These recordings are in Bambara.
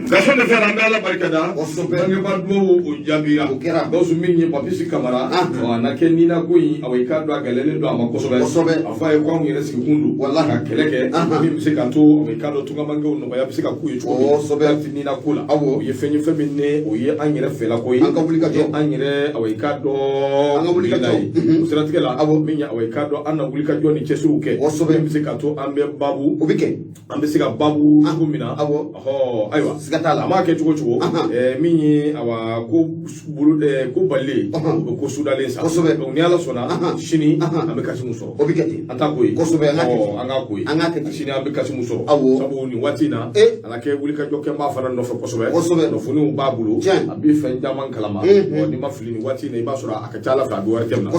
Gaso de fɛn, an bɛ Ala barikada. Bangebaa duwawu, o jaabira. O kɛra. Gawusu, min ye Papisi Kamara, a na kɛ nina ko in, awa, i k'a dɔn a gɛlɛyalen don a ma kosɛbɛ. A fɔ a ye ko anw yɛrɛ sigikun don ka kɛlɛ kɛ min bɛ se ka to, awa, i k'a dɔn tungamankew nɔgɔya bɛ se ka k'u ye cogo min ti nina ko la. O ye fɛn ye, fɛn min ne o ye an yɛrɛ fɛla ko ye. An ka wuli ka jɔ. O ye an yɛrɛ, awa, i k'a dɔn An ka wuli ka jɔ. ye. O siratigɛ la, min ye, awa, i k'a dɔn an na wuli ka jɔ ni cɛsiriw kɛ min bɛ se ka to an bɛ babu O bɛ kɛ. an bɛ se ka babu cogo min na. Ɔhɔ, ayiwa. Siga t'a la. A m'a kɛ cogo cogo, min ye, awa, ko bolo ko balilen, o bɛ ko sudalen sa. Donc ni Ala sɔnna, sini an bɛ Kasimu sɔrɔ. O bɛ kɛ ten. An t'a ko ye. Kosɛbɛ, an k'a kɛ ten. An k'a ko ye. An k'a kɛ ten. Sini an bɛ Kasimu sɔrɔ. Sabu nin waati in na, a na kɛ wulikajɔ kɛ n b'a fana nɔfɛ kosɛbɛ. Kunnafoniw b'a bolo. A bɛ fɛn caman kalama. N'i ma fili, nin waati in na, i b'a sɔrɔ a ka ca Ala fɛ a bɛ wari tɛmɛ na.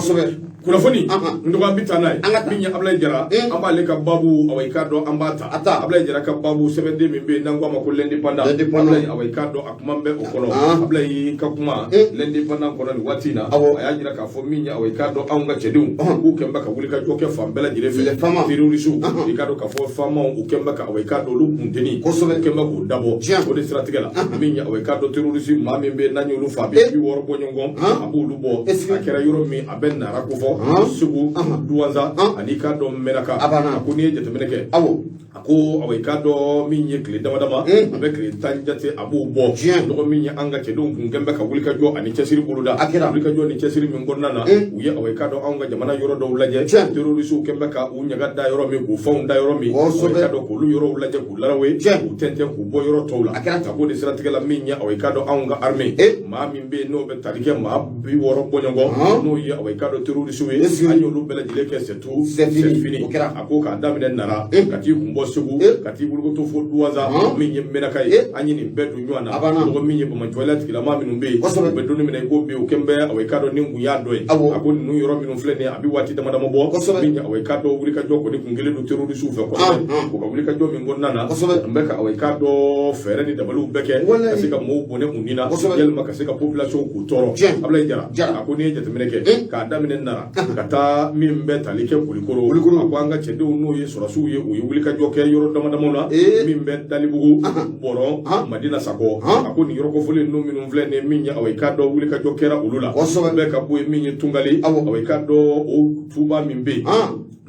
Kunnafoni n dɔgɔ, an bɛ taa n'a ye. An ka taa. Min ye Abulayi Jara, an b'ale ka babu, awa, i k'a dɔn an b'a ta. A ta. Abulayi Jara ka babu sɛbɛnden min bɛ yen n'an ko a ma ko L'Indépendant. L'Indépendant. Abulayi, awa, i k'a dɔn a kuma bɛ o kɔnɔ. Abulayi ka kuma L'Indépendant kɔnɔ nin waati in na, a y'a jira k'a fɔ min ye, awa, i k'a dɔn anw ka cɛdenw k'u kɛn bɛ ka wuli ka jɔ kɛ fan bɛɛ lajɛlen fɛ. Les FAMa. Terroriste, i k'a dɔn k'a fɔ FAMaw, u kɛn bɛ ka, awa, i k'a dɔn olu kunteni u kɛn bɛ k'u dabɔ. O de siratigɛ la, min ye, awa, i k'a dɔn terroriste maa min bɛ yen n'an y'olu fa, a bɛ 60 bɔ ɲɔgɔn, a b'olu bɔ. Est-ce que- A kɛra yɔrɔ min, a bɛ Nara kofɔ, Segu, Duwanza ani i k'a dɔn Mɛnaka. A banna. A ko n'i ye jateminɛ kɛ, a ko, awa, i k'a dɔn min ye tile dama dama, a bɛ tile 10 jate, a b'o bɔ. Dɔgɔ min ye an ka cɛdenw kun kɛn bɛ ka wulikajɔ ani cɛsiri boloda. A kɛra. Wulikajɔ ni cɛsiri min kɔnɔna na, u ye, awa, i k'a dɔn anw ka jamana yɔrɔ dɔw lajɛ, terroristew kɛn bɛ ka u ɲaga da yɔrɔ min, k'u fɛnw da yɔrɔ min, awa, i k'a dɔn k'olu yɔrɔw lajɛ, k'u larawe, k'u tɛntɛn, k'u bɔ yɔrɔ tɔw la. A kɛra ten. A k'o de siratigɛ la, min ye, awa, i k'a dɔn anw ka armée, maa min bɛ yen n'o bɛ tali kɛ maa 60 bɔɲɔgɔn, n'o ye, awa, i k'a dɔn terroristew ye, Est-ce que- an y'olu bɛɛ lajɛlen kɛ c'est tout, C'est fini. c'est fini. O kɛra. A ko k'a daminɛ Nara ka t'i kun bɔ Segu, ka t'i wulukoto fo Duwanza, min ye Mɛnaka ye, an ye nin bɛɛ don ɲɔgɔn na. A banna. Mɔgɔ min ye bamancoya tigilama minnu bɛ yen, u bɛ don min na i ko bi, u kɛn bɛ, awa, i k'a dɔn ni kun y'a dɔ ye. A ko ninnu yɔrɔ minnu filɛ nin ye, a bɛ waati dama dama bɔ, min ye, awa, i k'a dɔn wulikajɔ kɔni kun kɛlen don terroristew fɛ kosɛbɛ. U ka wulikajɔ min kɔnɔna na, u tun bɛ ka, awa, i k'a dɔn fɛɛrɛ ni dabaliw bɛɛ kɛ ka se ka mɔɔw bɔnɛ u ni na, yalima ka se ka population k'u tɔɔrɔ. Abulayi Jara Jara. a ko n'i ye jateminɛ kɛ, k'a daminɛ Nara ka taa min bɛ tali kɛ Kulikoro, Kulikoro. a ko an ka cɛdenw, n'o ye sɔrɔsiw ye, u ye wulikajɔ kɛ yɔrɔ dama damaw la, min bɛ Dalibugu, Bɔrɔn, Madina Sakɔ. A ko nin yɔrɔ kofɔlen ninnu minnu filɛ nin ye, min ye, awa, i k'a dɔn wulikajɔ kɛra olu la. Bɛɛ ka bɔ yen, min ye Tungali, awa, i k'a dɔn o tuba min bɛ yen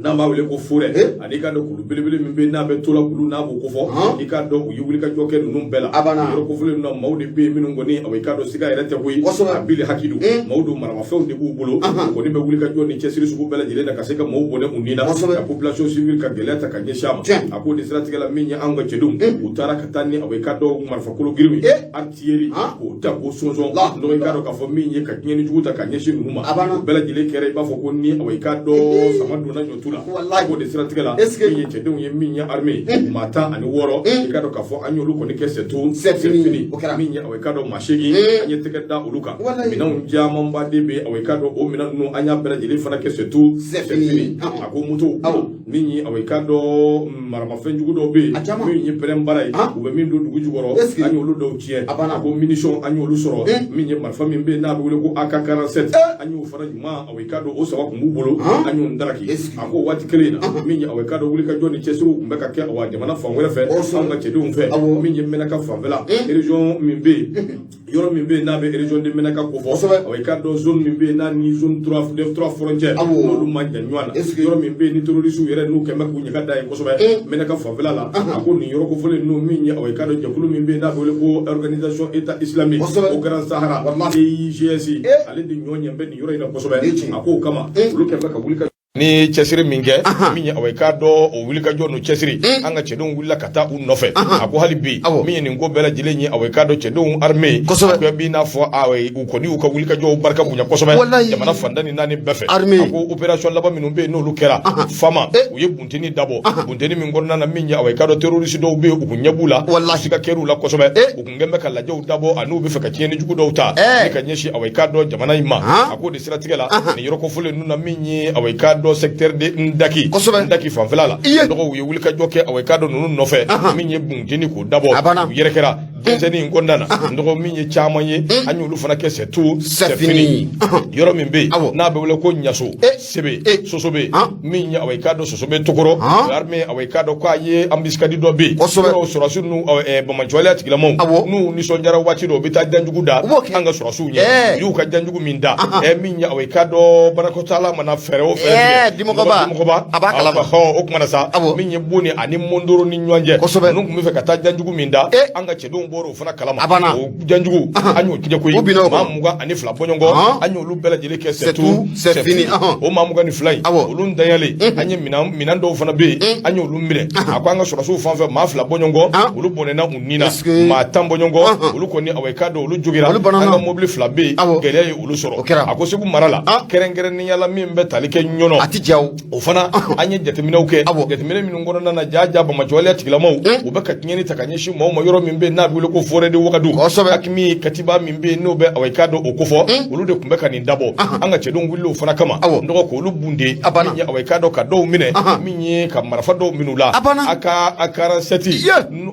n'an b'a wele ko forêt, ani i k'a dɔn kulu belebele min bɛ yen n'a bɛ tola kulu, n'a b'o kofɔ, i k'a dɔn u ye wulikajɔ kɛ ninnu bɛɛ la. A banna. Yɔrɔ kofɔlen ninnu na, maaw de bɛ yen minnu kɔni, awa, i k'a dɔn siga yɛrɛ tɛ koyi, a bili hakilu maaw don, maramafɛnw de b'u bolo, u kɔni bɛ wulikajɔ ni cɛsiri sugu bɛɛ lajɛlen na ka se ka maaw bɔnɛ u ni na, ka population civile ka gɛlɛya ta ka ɲɛsin a ma. A ko nin siratigɛ la, min ye anw ka cɛdenw, u taara ka taa ni, awa, i k'a dɔn marifakolo girinw ye, artillerie, k'o ta k'o sɔnsɔn. Donc i k'a dɔn k'a fɔ min ye ka tiɲɛni jugu ta ka ɲɛsin ninnu ma, A banna. o bɛɛ lajɛlen kɛra i b'a fɔ ko ni, awa, i k'a dɔn sama donna ɲɔtu la. Wallahi. O de siratigɛ la, Est-ce que- min ye cɛdenw ye, min ye armée, maa 16, i k'a dɔn k'a fɔ an y'olu kɔni kɛ c'est tout, C'est fini. O kɛra. Min ye, awa, i k'a dɔn maa 8, an ye tɛgɛ da olu kan. Wallahi. Minɛnw camanba de bɛ yen, awa, i k'a dɔn o minɛn ninnu, an y'a bɛɛ lajɛlen fana kɛ c'est tout, C'est fini. A ko moto, min ye, awa, i k'a dɔn maramafɛn jugu dɔw bɛ A yen caman. min ye pɛrɛn baara ye, u bɛ min don dugu jukɔrɔ, Est-ce que- an y'olu dɔw tiɲɛ. A banna. A ko munition, an y'olu sɔrɔ. Min ye marifa min bɛ yen n'a bɛ wele ko AK-47, an y'o fana ɲuman, awa, i k'a dɔn o saba tun b'u bolo, an y'o daraki. Est-ce que- A ko waati kelen in na, min ye, awa, i k'a dɔn wulikajɔ ni cɛsiriw tun bɛ ka kɛ, awa, jamana fan wɛrɛ fɛ, anw ka cɛdenw fɛ, min ye Mɛnaka fanfɛla, région min bɛ yen, yɔrɔ min bɛ yen n'a bɛ région de Mɛnaka kofɔ, awa, i k'a dɔn zone min bɛ yen n'a ni zone 3 de 3 frontière, n'olu man jan ɲɔgɔn na, Est-ce que- yɔrɔ min bɛ yen ni terroriste yɛrɛ n'u kɛn bɛ k'u ɲaga da yen kosɛbɛ, Mɛnaka fanfɛla la. A ko nin yɔrɔ kofɔlen ninnu, min ye, awa, i k'a dɔn jɛkulu min bɛ yen n'a bɛ wele ko Organisation État Islamique au Grand Sahara, EIGS, ale de ɲɔ ɲɛ bɛ nin yɔrɔ in na kosɛbɛ. Ni tiɲɛ. A k'o kama, olu kɛn bɛ ka wuli ka ni cɛsiri min kɛ, min ye, awa, i k'a dɔn o wulikajɔ n'o cɛsiri, an ka cɛdenw wulila ka taa u nɔfɛ. A ko hali bi, min ye nin ko bɛɛ lajɛlen ye, awa, i k'a dɔn cɛdenw armée, a ko b'i n'a fɔ, awa, u kɔni y'u ka wulikajɔw barika bonya kosɛbɛ jamana fan 14 bɛɛ fɛ. Armée. A ko opération laban minnu bɛ yen n'olu kɛra FAMa, u ye bunteni dabɔ, bunteni min kɔnɔna na, min ye, awa, i k'a dɔn terroriste dɔw bɛ yen, u kun ɲɛ b'u la, siga kɛr'u la kosɛbɛ, u kun kɛn bɛ ka lajɛw dabɔ ani u bɛ fɛ ka tiɲɛni jugu dɔw ta ni ka ɲɛsin, awa, i k'a dɔn jamana in ma. A k'o de siratigɛ la, nin yɔrɔ kofɔlen ninnu na, min ye, awa, i k'a dɔn secteur de Ndaki, Ndaki fanfɛla la, dɔgɔw ye wulikajɔ kɛ, awa, i k'a dɔn ninnu nɔfɛ, min ye bunteni k'o dabɔ, A banna. u yɛrɛkɛra denmisɛnnin in kɔnɔna na, n dɔgɔ, min ye caman ye, an y'olu fana kɛ c'est tout c'est fini. Yɔrɔ min bɛ yen n'a bɛ wele ko Ɲaso Sebe Sosobe, min ye awa i k'a dɔn Sosobe Tokɔrɔ, armée, awa i k'a dɔn k'a ye embuscade dɔ bɛ yen. Yɔrɔ sɔrɔdasiw n'u banbaanciwaleya tigilamɔgɔw n'u nisɔndiyara waati dɔ, u bɛ taa janjugu da an ka sɔrɔdasiw ɲɛ. U y'u ka janjugu min da, min ye awa i k'a dɔn banakɔtaala mana fɛɛrɛ o fɛɛrɛ tigɛ, Dimɔgɔba a b'a kalama. O kuma na sa, min ye Boni ani Mondoro ni ɲɔgɔn cɛ, ninnu tun bɛ fɛ ka taa janjugu min da, an ka cɛdenw bɔra o fana kalama. A banna. O janjugu, an y'o tigɛ koyi. Maa 22 bɔɲɔgɔn, an y'olu bɛɛ lajɛlen kɛ c'est tout c'est fini. O maa 22 in, olu ntanyalen, an ye minɛn dɔw fana bɛ yen, an y'olu minɛ. A ko an ka sɔrɔdasiw fan fɛ, maa 2 bɔɲɔgɔn, olu bɔnɛna u ni na, maa 10 bɔɲɔgɔn, olu kɔni, awa i k'a dɔn olu jogira. An ka mobili 2 bɛ yen, gɛlɛya ye olu sɔrɔ. A ko Segu mara la, kɛrɛnkɛrɛnnenya la, min bɛ tali kɛ Ɲɔnɔ, a tɛ ja. O fana, an ye jateminɛw kɛ, jateminɛ minnu kɔnɔna na, jaja banbaanciwaleya tigilamaw, u bɛ ka tiɲɛni ta ka ɲɛsin maaw ma yɔrɔ min bɛ yen n'a bɛ wele ko forêt de Wagadu. AQMI katiba min bɛ yen n'o bɛ, awa i k'a dɔn o kofɔ, olu de tun bɛ ka nin dabɔ. An ka cɛdenw wulila o fana kama, n dɔgɔ, k'olu bunde, min ye, awa i k'a dɔn ka dɔw minɛ, min ye ka marifa dɔw minɛ u la, AK 47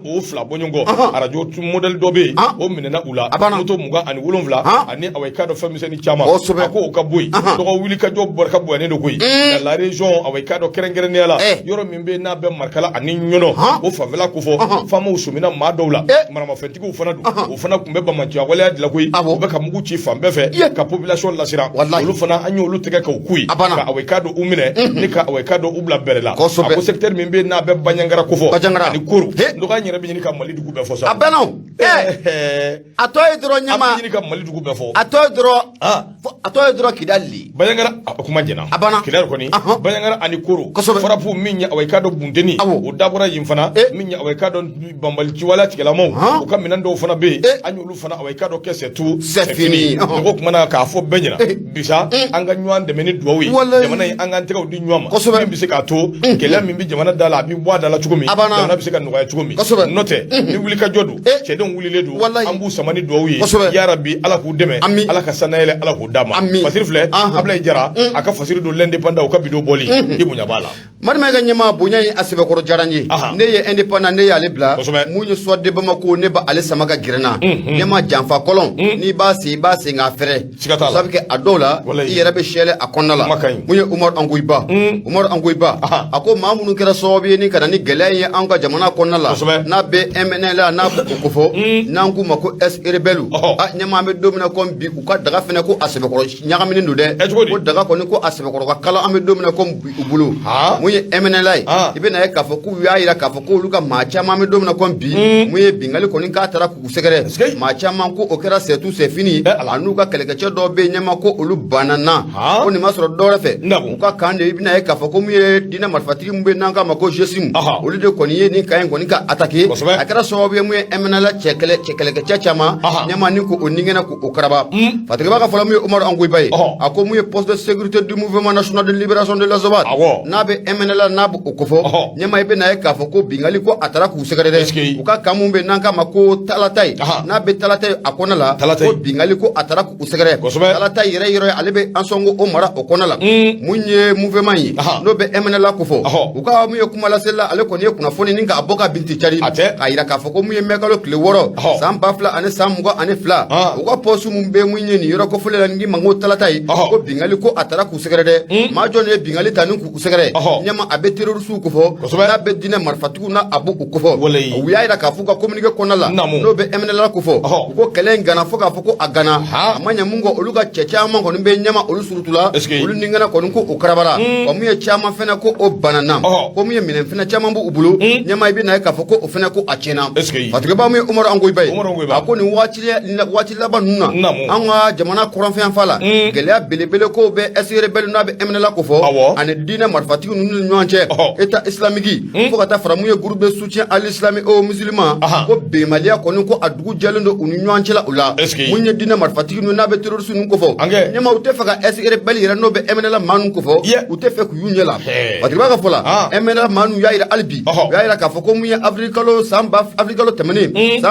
o 2 bɔɲɔgɔn, arajo modèle dɔ bɛ yen, o minɛna u la, moto 27 ani, awa i k'a dɔn fɛn misɛnnin caman. A ko o ka bɔ yen, dɔgɔ, wuli ka jɔ barika bonyanen don koyi dans la région, awa i k'a dɔn kɛrɛnkɛrɛnnenya la, yɔrɔ min bɛ yen n'a bɛ Marikala ani Ɲɔnɔ, o fanfɛla kofɔ, faamaw sɔmina maa dɔw la, maramafɛntigiw fana don, o fana tun bɛ banbaanciya waleya dilan koyi. U bɛ ka mugu ci fan bɛɛ fɛ ka population lasiran. Olu fana, an y'olu tigɛ k'u ku yen, ka, awa i k'a dɔn u minɛ ni ka, awa i k'a dɔn u bila bɛrɛ la. A ko secteur min bɛ yen n'a bɛ Banjagara kofɔ ani Koro, dɔgɔ, an yɛrɛ bɛ ɲini ka Mali dugu bɛɛ fɔ sa. A bɛnna o. A tɔ ye dɔrɔn ɲama. An bɛ ɲini ka Mali dugu bɛɛ fɔ. A tɔ ye dɔrɔn. A tɔ ye dɔrɔn Kidali. Banjagara, a kuma jɛna. A banna. Kidali kɔni, Banjagara ani Koro. Frappe min ye, awa i k'a dɔn bunteni. O dabɔra yen fana. Min ye, awa i k'a dɔn banbaanciwaleya tigilamaw, u ka minɛn dɔw fana bɛ yen, an y'olu fana, awa i k'a dɔn kɛ c'est tout c'est fini. O kuma na, k'a fɔ bɛɛ ɲɛna bisa, an ka ɲɔgɔn dɛmɛ ni dugawu ye, jamana in, an k'an tɛgɛw di ɲɔgɔn ma, min bɛ se k'a to gɛlɛya min bɛ jamana da la, a bɛ bɔ a da la cogo min, jamana bɛ se ka nɔgɔya cogo min. N'o tɛ, ni wulikajɔ don, cɛdenw wulilen don, an b'u sama ni dugawu ye. Yarabi, Ala k'u dɛmɛ, Ala ka sannayɛlɛ, Ala k'o d'a ma. Fasiri filɛ, Abulayi Jara a ka fasiri don L'Indépendant, u ka bidon bɔli, i bonya b'a la. Marima ka ɲɛmaa bonya ye a sɛbɛkɔrɔ diyara n ye. Ne ye Indépendant, ne y'ale bila. Mun ye Soir de Bamako, ne b'ale sama ka gɛrɛ n na. Ɲɛmaa, janfa kɔlɔn, n'i b'a sen, i b'a sen k'a fɛrɛ. Siga t'a la. Sabu kɛ a dɔw la, i yɛrɛ bɛ sɛlɛ a kɔnɔna la. Mun ye Umaru Angoyiba, Umaru Angoyiba, a ko maa minnu kɛra sababu ye ni ka na ni gɛlɛya ye an ka jamana kɔnɔna la, n'a bɛ MNLA, n'a b'o kofɔ, n'an k'u ma ko ex rebelle, a ɲɛmaa, an bɛ don min na komi bi, u ka daga fɛnɛ ko a sɛbɛkɔrɔ ɲagaminen don dɛ. Ko daga kɔni ko a sɛbɛkɔrɔ ka kala, an bɛ don min na komi bi, u bolo. Mun ye MNLA ye, i bɛna ye k'a fɔ k'u y'a jira k'a fɔ k'olu ka maa caman bɛ don min na komi bi, mun ye binkanni kɔni k'a taara k'u sɛgɛrɛ, maa caman ko o kɛra c'est tout c'est fini. A n'u ka kɛlɛkɛcɛ dɔw bɛ yen, ɲɛma, ko olu banna, ko nin ma sɔrɔ dɔwɛrɛ fɛ, u ka kan de. I bɛna ye k'a fɔ ko mun ye diinɛ marifatigi min bɛ n'an k'a ma ko GSIM, olu de kɔni ye nin camp in kɔni ka attaquer. A kɛra sababu ye mun ye MNLA cɛ kɛlɛkɛcɛ caman, ɲɛma, ni ko o ningɛnɛ k'o karaba. Fatigiba ka fɔlɔ, mun ye Umaru Angoyiba ye, a ko mun ye poste de sécurité du Mouvement national de libération de l'Azawad, n'a bɛ MNLA, n'a b'o kofɔ, ɲɛma, i bɛna ye k'a fɔ ko binkanni ko a taara k'u sɛgɛrɛ dɛ. U ka camp mun bɛ n'an k'a ma ko Talataye, n'a bɛ Talataye a kɔnɔ la, ko binkanni ko a taara k'u sɛgɛrɛ. Talataye yɛrɛ yɔrɔ ye, ale bɛ Ansongo o mara o kɔnɔ la. Mun ye mouvement ye n'o bɛ MNLA kofɔ, u ka mun ye kuma laseli la, ale kɔni ye kunnafoni ni k'a bɔ ka binti cari, k'a jira k'a fɔ ko mun ye mai kalo tile 6 san 2022, u ka poste mun bɛ mun ye nin yɔrɔ kofɔlen la, ni ma ko Talataye, ko binkanni ko a taara k'u sɛgɛrɛ dɛ. Maa jɔn ye binkanni ta ni k'u sɛgɛrɛ? Ɲɛma, a bɛ terroristew kofɔ, n'a bɛ diinɛ marifatigiw na, a b'u kofɔ. U y'a jira k'a fɔ u ka communiqué kɔnɔna la, n'o bɛ MNLA kofɔ, u ko kɛlɛ in gana fo k'a fɔ ko a gana, a ma ɲɛ mun kɔ, olu ka cɛ caman kɔni bɛ, ɲɛma, olu surutula, olu ningɛnɛ kɔni ko o karabara wa. Mun ye caman fɛnɛ ko o banana, ko mun ye minɛn fɛnɛ caman b'u bolo, ɲɛma, i bɛna ye k'a fɔ ko o fɛnɛ ko a tiɲɛna. Fatigiba, mun ye Umaru Angoyiba ye, a ko nin waati laban ninnu na, an ka jamana kɔrɔnfɛyanfan la, gɛlɛya belebele kow bɛ ex rebelle n'a bɛ MNLA kofɔ ani diinɛ marifatigi ninnu ni ɲɔgɔn cɛ, État islamique, fo ka taa fara mun ye groupe de soutien à l'islam et aux musulmans, ko bɛnbaliya kɔni ko a dugu jɛlen don u ni ɲɔgɔn cɛla o la. Mun ye diinɛ marifatigi ninnu n'a bɛ terroriste ninnu kofɔ, ɲɛma, u tɛ fɛ ka ex rebelle yɛrɛ n'o bɛ MNLA maa ninnu kofɔ, u tɛ fɛ k'u y'u ɲɛ la. Fatigiba ka fɔ la, MNLA maa ninnu y'a jira hali bi, u y'a jira k'a fɔ ko mun ye avril kalo san ba avril kalo tɛmɛnen.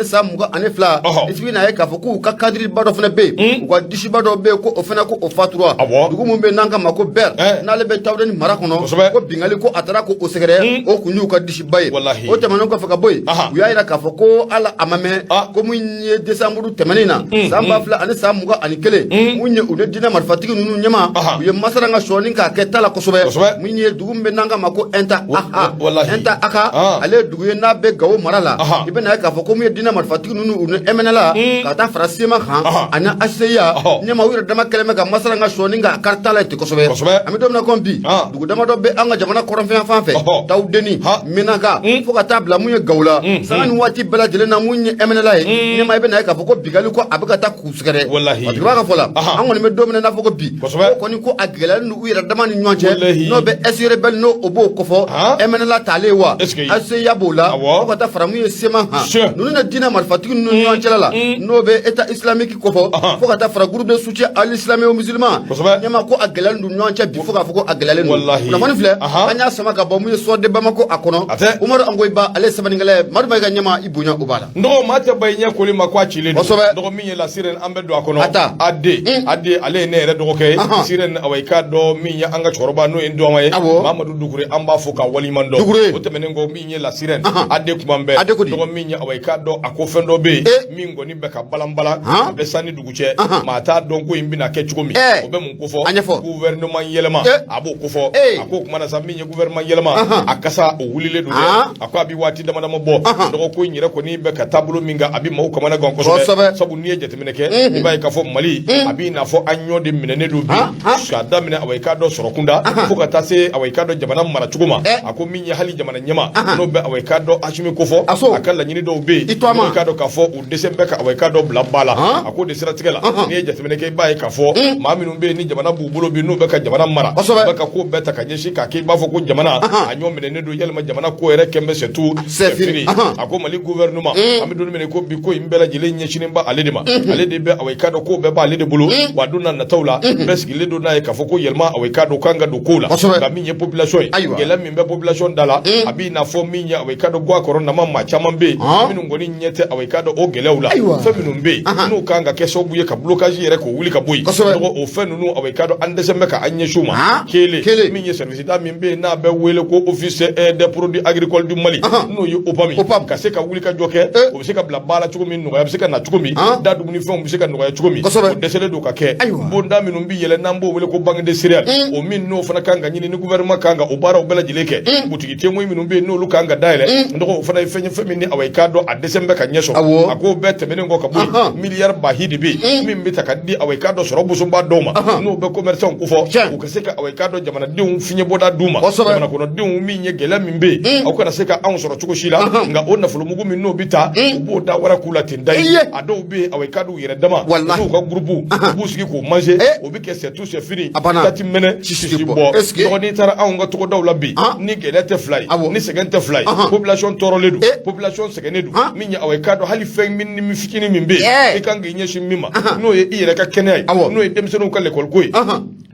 San 2022, i bɛna ye k'a fɔ k'u ka cadre ba dɔ fana bɛ yen, u ka DG ba dɔ bɛ yen, ko o fana ko o fatura dugu min bɛ n'an ka ma ko Bɛr, n'ale bɛ Tawudeni mara kɔnɔ, ko binkanni ko a taara ko o sɛgɛrɛ, o kun y'u ka DG ba ye. O tɛmɛnen kɔfɛ ka bɔ yen, u y'a jira k'a fɔ ko ala a ma mɛn ko min ye décembre tɛmɛnen na san 2021, mun ye u ni diinɛ marifatigi ninnu ɲɛma, u ye masala ka sɔɔni k'a kɛ ta la kosɛbɛ. Min ye dugu min bɛ n'an ka ma ko Ɛnta Aha, Ɛnta Aka, ale ye dugu ye n'a bɛ Gawo mara la. I bɛna ye k'a fɔ ko min ye diinɛ marifatigi ninnu, u ni MNLA ka taa fara CMA kan ani HCUA ɲɛma, u yɛrɛ dama kɛlen bɛ ka masala ka sɔɔni k'a kari ta la ten kosɛbɛ. An bɛ don min na komi bi, dugu damadɔ bɛ an ka jamana kɔrɔnfɛn fan fɛ, Tawudeni, Menaka, fo ka taa bila mun ye Gawo la, sanga ni waati bɛɛ lajɛlen na, mun ye MNLA ye ɲɛma, i bɛna ye k'a fɔ ko binkanni ko a bɛ ka taa k'u sɛgɛrɛ. A tigi b'a ka fɔ la, an kɔni bɛ don min na i n'a fɔ ko bi, ko kɔni ko a gɛlɛyalen don u yɛrɛ dama ni ɲɔgɔn cɛ, n'o bɛ ex-rebelle n'o o b'o kofɔ MNLA talen wa HCUA b'o la, fo ka taa fara mun ye CMA kan, ninnu ni diinɛ marifatigi ninnu ni ɲɔgɔn cɛla la, n'o bɛ État islamique kofɔ, fo ka taa fara groupe de soutien à l'islam et aux musulmans ɲɛma, ko a gɛlɛyalen don ɲɔgɔn cɛ bi, fo k'a fɔ ko a gɛlɛyalen don. Kunnafoni filɛ, an y'a sama ka bɔ mun ye Soir de Bamako a kɔnɔ. Umaru Angoyiba, ale ye sɛbɛnnikɛla ye. Madu Mayiga ɲɛma, i bonya o b'a la. N dɔgɔ, maa tɛ ba i ɲɛ koli ma ko a cilen don. Dɔgɔ, min ye la sirène, an bɛ don a kɔnɔ. A ta. AD AD, ale ye ne yɛrɛ dɔgɔkɛ ye. Sirène, awa, i k'a dɔn min ye an ka cɛkɔrɔba, n'o ye n dɔgɔ ye, Mamadu Dukure, an b'a fo k'a waleɲuman dɔn. Dukure. O tɛmɛnen kɔ, min ye la sirène AD kuma bɛɛ. AD ko di? Dɔgɔ, min ye, awa, i k'a dɔn a ko fɛn dɔ bɛ yen min kɔni bɛ ka balan balan, a bɛ san ni dugu cɛ, maa t'a dɔn ko in bɛna kɛ cogo min. O bɛ mun kofɔ? A ɲɛfɔ. Gouvernement yɛlɛma, a b'o kofɔ. A ko kuma na sa, min ye gouvernement yɛlɛma, a kasa o wulilen don dɛ. A ko a bɛ waati dama dama bɔ. Dɔgɔ, ko in yɛrɛ kɔni bɛ ka taabolo min kan, a bɛ maaw kamana gan kosɛbɛ, sabu n'i ye jateminɛ kɛ, i b'a ye k'a fɔ Mali a b'i n'a fɔ an ɲɔ de minɛnen don bi, k'a daminɛ, awa, i k'a dɔn sɔrɔ kunda, fo ka taa se, awa, i k'a dɔn jamana mara cogo ma. A ko min ye hali jamana ɲɛma, n'o bɛ, awa, i k'a dɔn Asimi kofɔ, a ka laɲini dɔw bɛ yen, i k'a dɔn k'a fɔ u dɛsɛ bɛ ka, awa, i k'a dɔn bila ba la. A ko de siratigɛ la, n'i ye jateminɛ kɛ, i b'a ye k'a fɔ maa minnu bɛ yen ni jamana b'u bolo bi, n'u bɛ ka jamana mara, u bɛ ka ko bɛɛ ta ka ɲɛsin k'a kɛ i b'a fɔ ko jamana a ɲɔ minɛnen don, yalima jamana ko yɛrɛ kɛn bɛ c'est tout, c'est fini. A ko Mali gouvernement, an bɛ don min na ko bi, ko in bɛɛ lajɛlen ɲɛsinnen bɛ ale de ma, ale de bɛ, awa, i k'a dɔn ko bɛɛ b'ale de bolo wa. Don n'a nataw la, bɛɛ sigilen don n'a ye k'a fɔ ko yɛlɛma, awa, i k'a dɔn kan ka don kow la. Nka min ye population ye, gɛlɛya min bɛ population da la, a b'i n'a fɔ min ye, awa, i k'a dɔn guwa kɔrɔ nama, maa caman bɛ yen minnu kɔni ɲɛ tɛ, awa, i k'a dɔn o gɛlɛyaw la. Fɛn minnu bɛ yen n'u kan ka kɛ sababu ye ka blocage yɛrɛ k'o wuli ka bɔ yen, o fɛn ninnu, awa, i k'a dɔn an dɛsɛ bɛ ka an ɲɛsin u ma. Kelen, min ye service da min bɛ yen n'a bɛ wele ko Office des produits agricoles du Mali, n'o ye OPAM, ka se ka wuli ka jɔ kɛ, o bɛ se ka bila ba la cogo min, nɔgɔya bɛ se ka na cogo min, da dumunifɛnw bɛ se ka nɔgɔya cogo min, o dɛsɛlen don ka kɛ. Bonda minnu bɛ yɛlɛ, n'an b'o wele ko banque de céréales, o min n'o fana kan ka ɲini ni gouvernement kan ka o baaraw bɛɛ lajɛlen kɛ. Butigi témoin minnu bɛ yen n'olu kan ka dayɛlɛ, n dɔgɔ, o fana ye fɛn ye, fɛn min ni, awa, i k'a dɔn a dɛsɛ bɛ ka ɲɛ sɔrɔ. A k'o bɛɛ tɛmɛnen kɔ ka bɔ yen, miliyari bahi de bɛ yen min bɛ ta ka di, awa, i k'a dɔn sɔrɔ bosonba dɔw ma, n'o bɛ commerçant kofɔ, u ka se ka, awa, i k'a dɔn jamanadenw fiɲɛbɔda d'u ma, jamana kɔnɔdenw min ye gɛlɛya min bɛ yen, aw kana se ka anw sɔrɔ cogo si la. Nka o nafolomugu min n'o bɛ ta, u b'o da wara k'u la ten da ye. A dɔw bɛ yen, awa, i k'a dɔn u yɛrɛ dama n'u ka groupe, u b'u sigi k'o manger, o bɛ kɛ c'est tout, c'est fini, tati mɛnɛ sisi bɔ. Dɔgɔ, n'i taara anw ka togodaw la bi, ni gɛlɛya tɛ fila ye, ni sɛgɛn tɛ fila ye, population tɔɔrɔlen don, population sɛgɛnnen don. Min ye, awa, i k'a dɔn hali fɛn min fitinin min bɛ yen i kan k'i ɲɛsin min ma, n'o ye i yɛrɛ ka kɛnɛya ye, n'o ye denmisɛnninw ka lekɔli ko ye,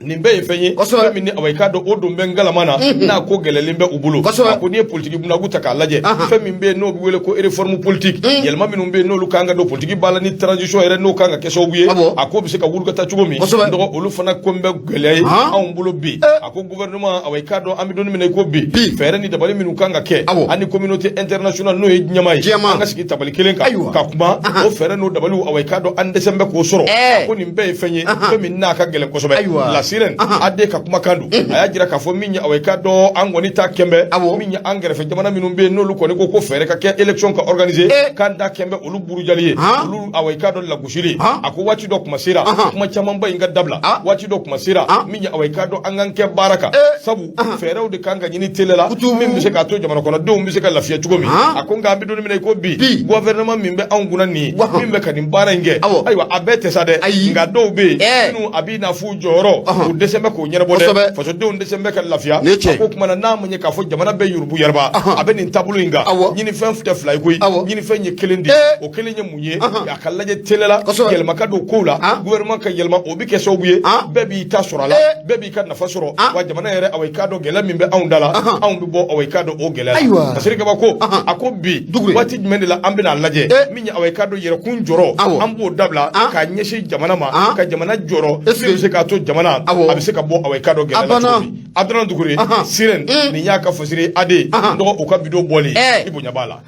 nin bɛɛ ye fɛn ye, fɛn min ni, awa, i k'a dɔn o don bɛ ngalama na, n'a ko gɛlɛlen bɛ u bolo. A ko n'i ye politiki munagu ta k'a lajɛ, fɛn min bɛ yen n'o bɛ wele ko réforme politique, yɛlɛma minnu bɛ yen n'olu kan ka don politiki ba la, ni transition yɛrɛ n'o kan ka kɛ sababu ye a ko bɛ se ka wuli ka taa cogo min, dɔgɔ, olu fana ko bɛ gɛlɛya ye anw bolo bi. A ko gouvernement, awa, i k'a dɔn an bɛ don min na i ko bi, fɛɛrɛ ni dabali minnu kan ka kɛ, ani communauté internationale n'o ye diɲɛmaa ye, an ka sigi tabali kelen kan ka kuma o fɛɛrɛ n'o dabaliw, awa, i k'a dɔn an dɛsɛ bɛ k'o sɔrɔ. A ko nin bɛɛ ye fɛn ye, fɛn min n'a ka gɛlɛn kosɛbɛ. La sirène AD ka kumakan don, a y'a jira k'a fɔ min ye, awa, i k'a dɔn an kɔni ta kɛnbɛ, min ye an kɛrɛfɛ jamana minnu bɛ yen n'olu kɔni ko ko fɛɛrɛ ka kɛ élection ka organiser, k'an ta kɛnbɛ olu burujali ye, olu, awa, i k'a dɔn lagosili. A ko waati dɔ kuma sera, kuma camanba in ka dabila, waati dɔ kuma sera min ye, awa, i k'a dɔn an k'an kɛ baara kan, sabu fɛɛrɛw de kan ka ɲini teliya la min bɛ se k'a to jamana kɔnɔdenw bɛ se ka lafiya cogo min. A ko nka an bɛ don min na i ko bi, gouvernement min bɛ anw kunna nin ye, min bɛ ka nin baara in kɛ, ayiwa, a bɛɛ tɛ sa dɛ, nka dɔw bɛ yen minnu a b'i n'a fɔ jɔyɔrɔ U dɛsɛ bɛ k'o ɲɛnabɔ dɛ, fasodenw dɛsɛ bɛ ka lafiya. A ko kuma na, n'a ma ɲɛ k'a fɔ jamana bɛ yurubu yɛrɛba, a bɛ nin taabolo in kan, ɲinifɛn tɛ fila ye koyi, ɲinifɛn ye kelen de ye. O kelen ye mun ye? A ka lajɛ teliya la, yɛlɛma ka don kow la, gouvernement ka yɛlɛma, o bɛ kɛ sababu ye bɛɛ b'i ta sɔrɔ a la, bɛɛ b'i ka nafa sɔrɔ. Wa jamana yɛrɛ, awa, i k'a dɔn gɛlɛya min bɛ anw da la, anw bɛ bɔ, awa, i k'a dɔn o gɛlɛya la. Kasiri Kaba ko, a ko bi waati jumɛn de la an bɛna lajɛ min ye, awa, i k'a dɔn yɛrɛkun jɔrɔ, an b'o dabila k'a ɲɛsin jamana ma, ka jamana jɔrɔ min bɛ se k'a to jamana a bɛ se ka bɔ, awa, i k'a dɔn gɛlɛya la cogo min. Abdramane Dukure Sirène, nin y'a ka fasiri AD dɔgɔ, u ka vidéo bɔlen, i bonya b'a la.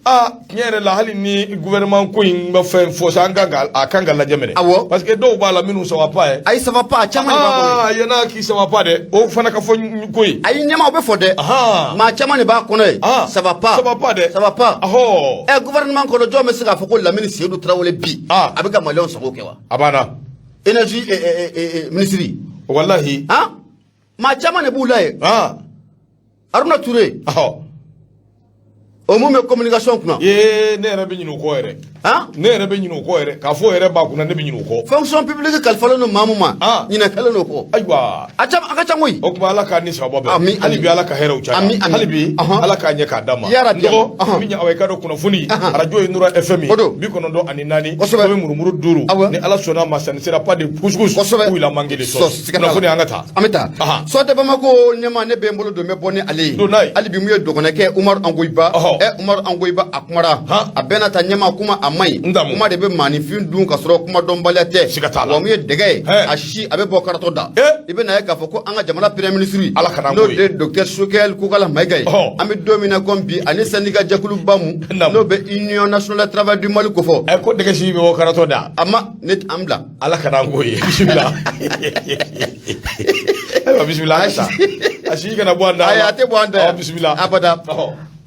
Aa, tiɲɛ yɛrɛ la, hali ni gouvernement ko in bɛ fɛn fɔ sa, an kan ka a kan ka lajɛ minɛ. Parce que dɔw b'a la minnu ça va pas ye. Ayi, ça va pas, a caman de b'a kɔnɔ. Aa, yan'a k'i ça va pas dɛ, o fana ka fɔ ko ye. Ayi, ɲɛmaaw bɛ fɔ dɛ, maa caman de b'a kɔnɔ ye. Ça va pas. Ça va pas dɛ. Ça va pas. Ahɔ. Ɛ, gouvernement kɔnɔ, jɔn bɛ se k'a fɔ ko Lamini Seydou Tarawele bi a bɛ ka maliyɛnw sago kɛ wa? A banna. Énergie ministre. Walahi. Han, maa caman de b'u la yen. Haruna Touré. O mun bɛ communication kunna? Ee, ne yɛrɛ bɛ ɲinɛ o kɔ yɛrɛ. Ne yɛrɛ bɛ ɲinɛ o kɔ yɛrɛ, k'a fɔ o yɛrɛ b'a kunna, ne bɛ ɲinɛ o kɔ. Fonction publique kalifalen don maa mun ma, ɲinɛ kɛlen don o kɔ. Ayiwa. A caman, a ka ca koyi. O tuma, Ala k'a ni sababa bɛn. Ami. Hali bi, Ala ka hɛrɛw caya. Ami, ami. Hali bi, Ala k'a ɲɛ k'a d'a ma. Ya Rabbi. Dɔgɔ min ye, awa, i ka dɔn kunnafoni, arajo ye Nura FM O don. 94. Kosɛbɛ. Bɛ murumuru 5. Ni Ala sɔnna a ma, ça ne sera pas de couscous Kosɛbɛ. ou il a manqué de sauce. Siga t'a la. Kunnafoni, an ka taa. An bɛ taa. Sɔtɛ Bamako ɲɛma, ne bɛ n bolo don, n bɛ bɔ ni ale ye. Don n'a ye. Hali bi, mun ye dɔgɔnɛkɛ Umaru Angoyiba. Ɛ, Umaru Angoyiba, a kumara. A bɛɛ n'a ta, ɲɛma, kuma a man ɲi. N damu. Kuma de bɛ maaninfin dun ka sɔrɔ kuma dɔnbaliya tɛ. Siga t'a la. Wa mun ye dɛgɛ ye, a sisi a bɛ bɔ karatɔ da. I bɛ na ye k'a fɔ ko an ka jamana premier ministre, Ala kana n'o ko ye. de docteur Choguel Kokala Mayiga ye, an bɛ don min na komi bi, ani syndicat jɛkuluba mun n'o bɛ Union nationale des travailleurs du Mali kofɔ. Ɛ, ko dɛgɛ si bɛ bɔ karatɔ da. A ma ne an bila. Ala kana ko ye, bisimila. Ayiwa, bisimila, an ka taa. A si kana bɔ an da. Ayi, a tɛ bɔ an da. Ɔ, bisimila. Abada.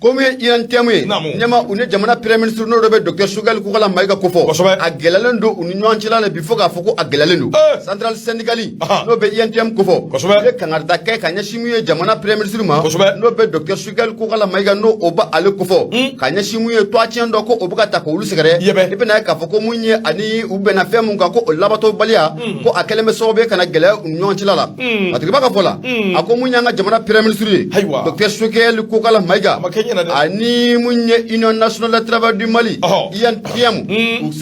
Ko min ye UNTM ye, ɲɛma, u ni jamana premier ministre n'o de bɛ docteur Choguel Kokala Mayiga kofɔ, a gɛlɛyalen don u ni ɲɔgɔn cɛla la bi, fo k'a fɔ ko a gɛlɛyalen don. Centrale syndicale n'o bɛ UNTM kofɔ, u ye kangarida kɛ ka ɲɛsin mun ye jamana premier ministre ma, n'o bɛ docteur Choguel Kokala Mayiga, n'o o b'ale ale kofɔ, ka ɲɛsin mun ye toit dɔ ko o bɛ ka ta k'olu sɛgɛrɛ. I bɛna ye k'a fɔ ko mun ye, ani u bɛnna fɛn mun kan, ko o labatobaliya, ko a kɛlen bɛ sababu ye ka na gɛlɛya u ni ɲɔgɔn cɛla la. Matigiba ka fɔ la, a ko mun y'an ka jamana premier ministre ye, docteur Choguel Kokala Mayiga, A ma kɛ ɲɛna dɛ. ani mun ye Union nationale des travailleurs du Mali, UNTM,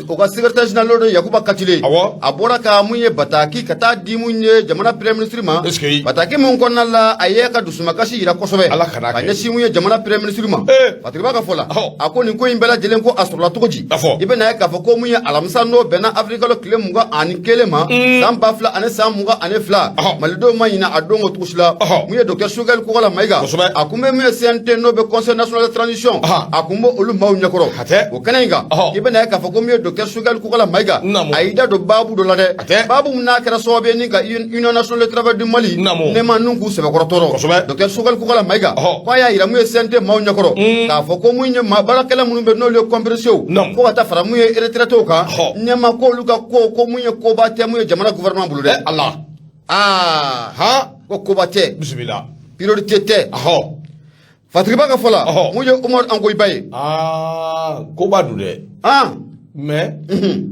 u ka secrétaire général n'o ye Yakuba Katile, a bɔra ka mun ye bataki ka taa di mun ye jamana premier ministre ma. Est-ce que bataki mun kɔnɔna la, a ye ka dusumakasi yira kosɛbɛ Ala kana ka kɛ. ɲɛsin mun ye jamana premier ministre ma. Matigiba ka fɔ la, a ko nin ko in bɛɛ lajɛlen, ko a sɔrɔla cogo di? A fɔ. I bɛna ye k'a fɔ ko mun ye alamisa, n'o bɛnna avril kalo tile 21 ma, san 2022, malidenw ma ɲinɛ a don kɔ cogo si la. Mun ye docteur Choguel Kokala Mayiga, a kun bɛ mun ye CNT, n'o bɛ Conseil national de transition, a kun bɛ olu maaw ɲɛkɔrɔ. A tɛ. O kɛnɛ in kan, i bɛna ye k'a fɔ ko mun ye docteur Choguel Kokala Mayiga, a y'i da don baabu dɔ la dɛ, A tɛ. baabu min n'a kɛra sababu ye ni ka Union nationale des travailleurs du Mali ne ma nun k'u sɛbɛkɔrɔ tɔɔrɔ. Docteur Choguel Kokala Mayiga ko a y'a yira mun ye CNT maaw ɲɛkɔrɔ k'a fɔ ko mun ye maa baarakɛla minnu bɛ, n'olu ye compressés, fo ka taa fara mun ye retraités kan, ɲɛma, k'olu ka ko, ko mun ye koba tɛ mun ye jamana gouvernement bolo dɛ. Ala. Aa, ko koba tɛ. Bisimila. Priorité tɛ. Fatigiba ka fɔ la, mun ye Umaru Angoyiba ye. Aa, koba don dɛ. Mais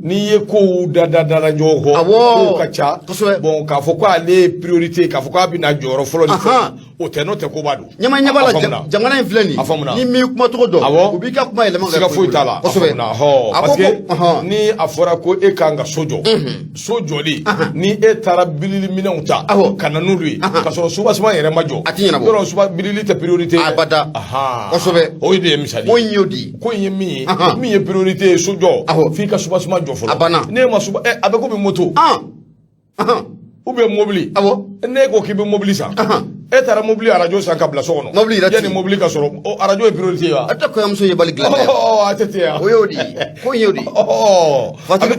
n'i ye kow da da dara ɲɔgɔn kɔ, kow ka ca. Bon, k'a fɔ ko ale ye priorité, k'a fɔ k'a bɛna jɔyɔrɔ fɔlɔ ni fɛn, o tɛ, n'o tɛ koba don. Ɲɛma, ɲɛ b'a A la, faamuna. jamana in filɛ nin A faamuna. ni m'i kumacogo dɔn, u b'i ka kuma yɛlɛma ka Siga kɛ foyi t'a la. A faamuna. A ko parce que ko ni a fɔra ko e kan ka so jɔ, so jɔli, ni e taara bilili minɛnw ta ka na n'olu ye, ka sɔrɔ soubassement yɛrɛ ma jɔ, A ti ɲɛnabɔ. Yɔrɔ suba bilili tɛ priorité ye dɛ. Abada. O de ye misali Ko ye. in y'o di ye. Ko in ye min ye, min ye priorité ye, so jɔ, f'i ka soubassement jɔ fɔlɔ. A banna. Ne ma suba ɛ, a bɛ komi moto ou bien mobili. Ne ko k'i bɛ mobili san, e taara mobili arajo san ka bila so kɔnɔ. Mobili yɛrɛ yanni ti. Mobili ka sɔrɔ, o arajo ye priorité ye wa? A tɛ kɔɲɔmuso ye bali dilan dɛ. Ɔ, a tɛ ten yan. O y'o de ye, ko in y'o de ye.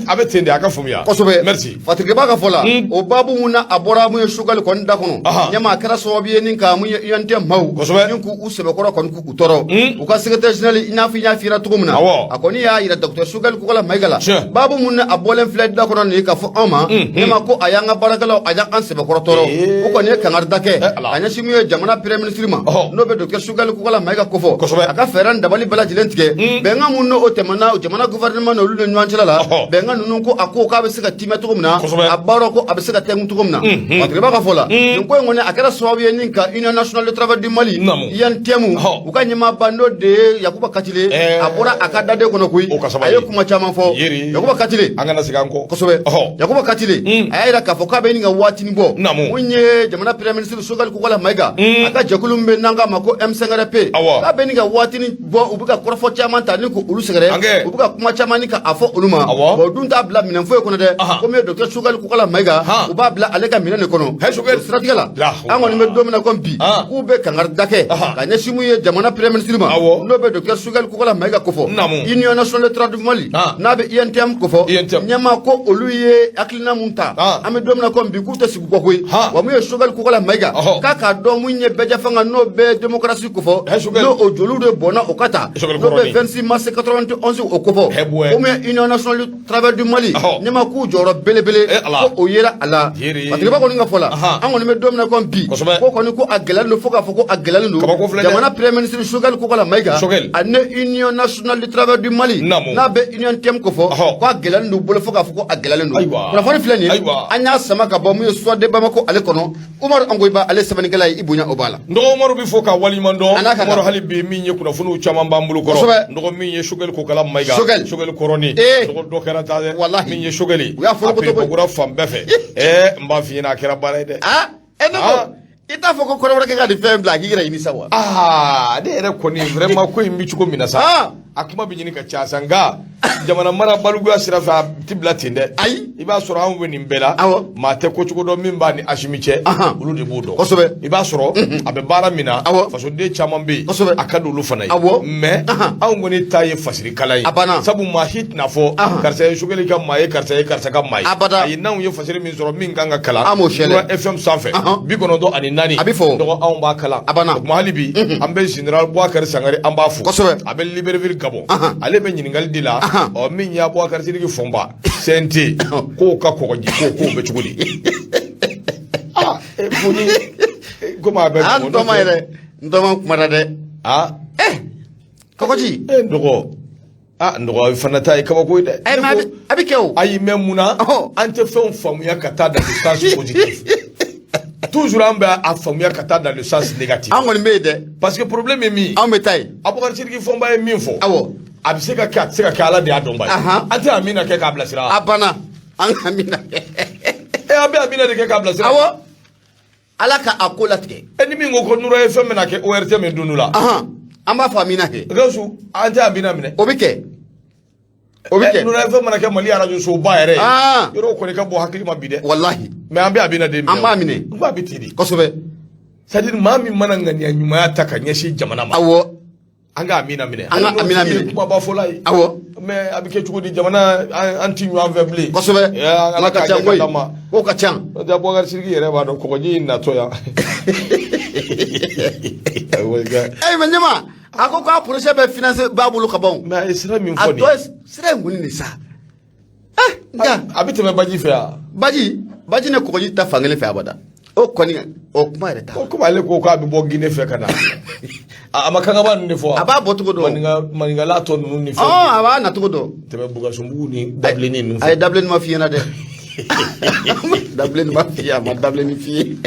A bɛ ten de, a ka faamuya. Merci. Fatigiba ka fɔ la, o baabu mun na a bɔra mun ye Choguel kɔni da kɔnɔ, ɲɛma, a kɛra sababu ye ni ka mun ye UNTM maaw ni k'u sɛbɛkɔrɔ kɔni k'u tɔɔrɔ. U ka secrétaire général, i n'a fɔ i y'a f'i ɲɛna cogo min na, a kɔni y'a yira docteur Choguel Kokala Mayiga la, baabu mun na a bɔlen filɛ da kɔnɔ nin ye, k'a fɔ anw ma, ɲɛma, ko a y'an ka baarakɛlaw, a y'an sɛbɛkɔrɔ tɔɔrɔ. O kɔni ye kangarida kɛ Ala. ka Ka ɲɛsin min ye jamana premier ministre ma, n'o bɛ docteur Choguel Kokalla Maïga kofɔ, a ka fɛɛrɛ ni dabali bɛɛ lajɛlen tigɛ. Bɛnkan mun n'o tɛmɛna jamana gouvernement n'olu ni ɲɔgɔn cɛla la, bɛnkan ninnu ko a ko k'a bɛ se ka timɛ cogo min na, a baara ko a bɛ se ka tɛnku cogo min na. Patiriba ka fɔ la, nin ko in kɔni a kɛra sababu ye ni ka Union nationale de travail du Mali, UNTM, u ka ɲɛmaaba n'o de ye Yakuba Katile, a bɔra a ka daden kɔnɔ koyi. A ye kuma caman fɔ Yakuba Katile. An kana segin an kɔ. Kosɛbɛ. Yakuba Katile a y'a jira k'a fɔ k'a bɛ ɲini ka waatinin bɔ, mun ye jamana premier ministre Choguel Kokalla Maïga, a ka jɛkulu min bɛ n'an k'a ma ko M5RP, k'a bɛ ɲini ka waatinin bɔ, u bɛ ka kɔrɔfɔ caman ta ni k'olu sɛgɛrɛ, u bɛ ka kuma caman ni ka a fɔ olu ma. Bon, u dun t'a bila minɛn foyi kɔnɔ dɛ, ko min ye docteur Choguel Kokalla Maïga, u b'a bila ale ka minɛn de kɔnɔ. O siratigɛ la, an kɔni bɛ don min na komi bi, k'u bɛ kangarida kɛ ka ɲɛsin mun ye jamana premier ministre ma, n'o bɛ docteur Choguel Kokalla Maïga kofɔ, Union nationale de travail du Mali, n'a bɛ UNTM kofɔ, ɲɛmaa ko olu ye hakilina mun ta, an bɛ don min na komi bi, k'u tɛ sigi kɔ koyi. Wa mun ye Choguel Kokalla Maïga, k'a k'a dɔn mun ye bɛɛjɛfanga n'o bɛ démocratie kofɔ, n'o o joliw de bɔnna o ka ta, n'o bɛ 26 mars 91 o kofɔ, ko mun ye Union nationale du travail du Mali ɲɛmaa, k'u jɔyɔrɔ belebele ko o yera a la. Patiriba kɔni ka fɔ la, an kɔni bɛ don min na komi bi, ko kɔni ko a gɛlɛyalen don fo k'a fɔ ko a gɛlɛyalen don jamana premier ministre Choguel Kokalla Maïga ani Union nationale du travail du Mali, n'a bɛ UNTM kofɔ, ko a gɛlɛyalen don bolo fo k'a fɔ ko a gɛlɛyalen don. Kunnafoni filɛ nin ye, an y'a sama ka bɔ mun ye Soir de Bamako ale kɔnɔ. Umaru Angoyiba ale sɛbɛnnikɛla ye, i bonya o b'a la. N dɔgɔ Umaru bɛ fo ka waleɲuman dɔn. Umaru, hali bi min ye kunnafoniw caman b'an bolo kɔrɔ. N dɔgɔ, min ye Choguel Kokalla Maïga, Choguel kɔrɔni, dɔgɔ dɔ kɛra ta dɛ. Walahi. Min ye Choguel, u y'a fɔ. A piripokura fan bɛɛ fɛ. Ɛɛ, n b'a f'i ɲɛna, a kɛra baara ye dɛ. Aa, e ne ko i t'a fɔ ko kɔrɔbɔrɔkɛ ka nin fɛn bila a k'i yɛrɛ ɲini sa wa? Aa, ne yɛrɛ kɔni, vraiment, ko in bɛ cogo min na sa, a kuma bɛ ɲini ka caya sa, nka jamana mara balikuya sira fɛ, a ti bila ten dɛ. Ayi. I b'a sɔrɔ anw bɛ nin bɛɛ la, maa tɛ ko cogo dɔn min b'a ni Asimi cɛ, olu de b'o dɔn. I b'a sɔrɔ a bɛ baara min na, fasoden caman bɛ yen, a ka di olu fana ye, mais anw kɔni ta ye fasiri kalan ye. A banna. Sabu maa si tɛna fɔ karisa ye Choguel ka maa ye, karisa ye karisa ka maa ye. Abada. Ayi, n'anw ye fasiri min sɔrɔ min kan ka kalan An b'o sɛlɛ. Mura FM sanfɛ, 94, A bɛ fɔ. Dɔgɔ, anw b'a kalan. A banna. O tuma hali bi an bɛ général Boubacar Sangare, an b'a fo. A bɛ Libreville, Gabon. Ale bɛ ɲininkali de la. Ɔ, min ye Aboubacar Sidiki Fɔnba, CNT k'o ka kɔgɔji ko k'o bɛ cogo di? Ah, fo ni komi a bɛ An tɔma yɛrɛ, n tɔma kumana dɛ. Ah. Kɔgɔji. E n dɔgɔ, ah, n dɔgɔ fana ta ye kabako ye dɛ. Ɛ, mais a bɛ kɛ o. Ayi, mais mun na an tɛ fɛnw faamuya ka taa dans le sens positif? Toujours an bɛ a faamuya ka taa dans le sens négatif. An kɔni bɛ yen dɛ. Parce que problème ye min ye, Anw bɛ taa yen. Aboubacar Sidiki Fɔnba ye min fɔ, a bɛ se ka kɛ, a tɛ se ka kɛ, Ala de y'a dɔn ba ye. An tɛ Amina kɛ k'a bilasira. A banna, an ka min na kɛ. E, an bɛ Amina de kɛ k'a bilasira. Awɔ, Ala ka a ko latigɛ. E ni min ko ko Nura ye fɛn bɛna kɛ ORT min dun la. An b'a fɔ Amina kɛ. Gawusu, an tɛ Amina minɛ. O bɛ kɛ, o bɛ kɛ. Nura ye fɛn mana kɛ Mali arajo soba yɛrɛ ye, yɔrɔ kɔni ka bɔ hakili ma bi dɛ. Walahi. Mais an bɛ Amina de minɛ. An b'a minɛ. N ko a bɛ ten de. Kosɛbɛ. C'est à dire, maa min mana ŋaniya ɲumanya ta ka ɲɛsin jamana ma, an ka Amina minɛ. An ka Amina minɛ. Kumaba fɔla ye. Mais a bɛ kɛ cogo di? Jamana, an ti ɲɔgɔn fɛ bilen. Ala ka ca koyi, ko ka ca. N'o tɛ, Abubakar Sidiki yɛrɛ b'a dɔn kɔgɔji in natɔ yan. Ɛ, mais ɲɛma, a ko k'a projet bɛ financé b'a bolo ka ban. Mais a ye sira min A fɔ nin tɔ ye sira in kɔni de sa. Nka a bɛ tɛmɛ baji fɛ yan. Baji ni kɔgɔji ta fankelen fɛ abada. O kɔni, o kuma yɛrɛ t'a la. Ko komi ale ko k'a bɛ bɔ Guinée fɛ ka na, a ma kankaba ninnu de fɔ. A b'a bɔ cogo dɔn. Maninka, maninkala tɔ ninnu ni fɛnw. A b'a na cogo dɔn. Tɛmɛ Bukasumbugu ni dabilenni ninnu A ye fɛ. Dabilenni ma f'i ɲɛna dɛ. Dabilenni ma f'i ye, a ma dabilenni f'i ye.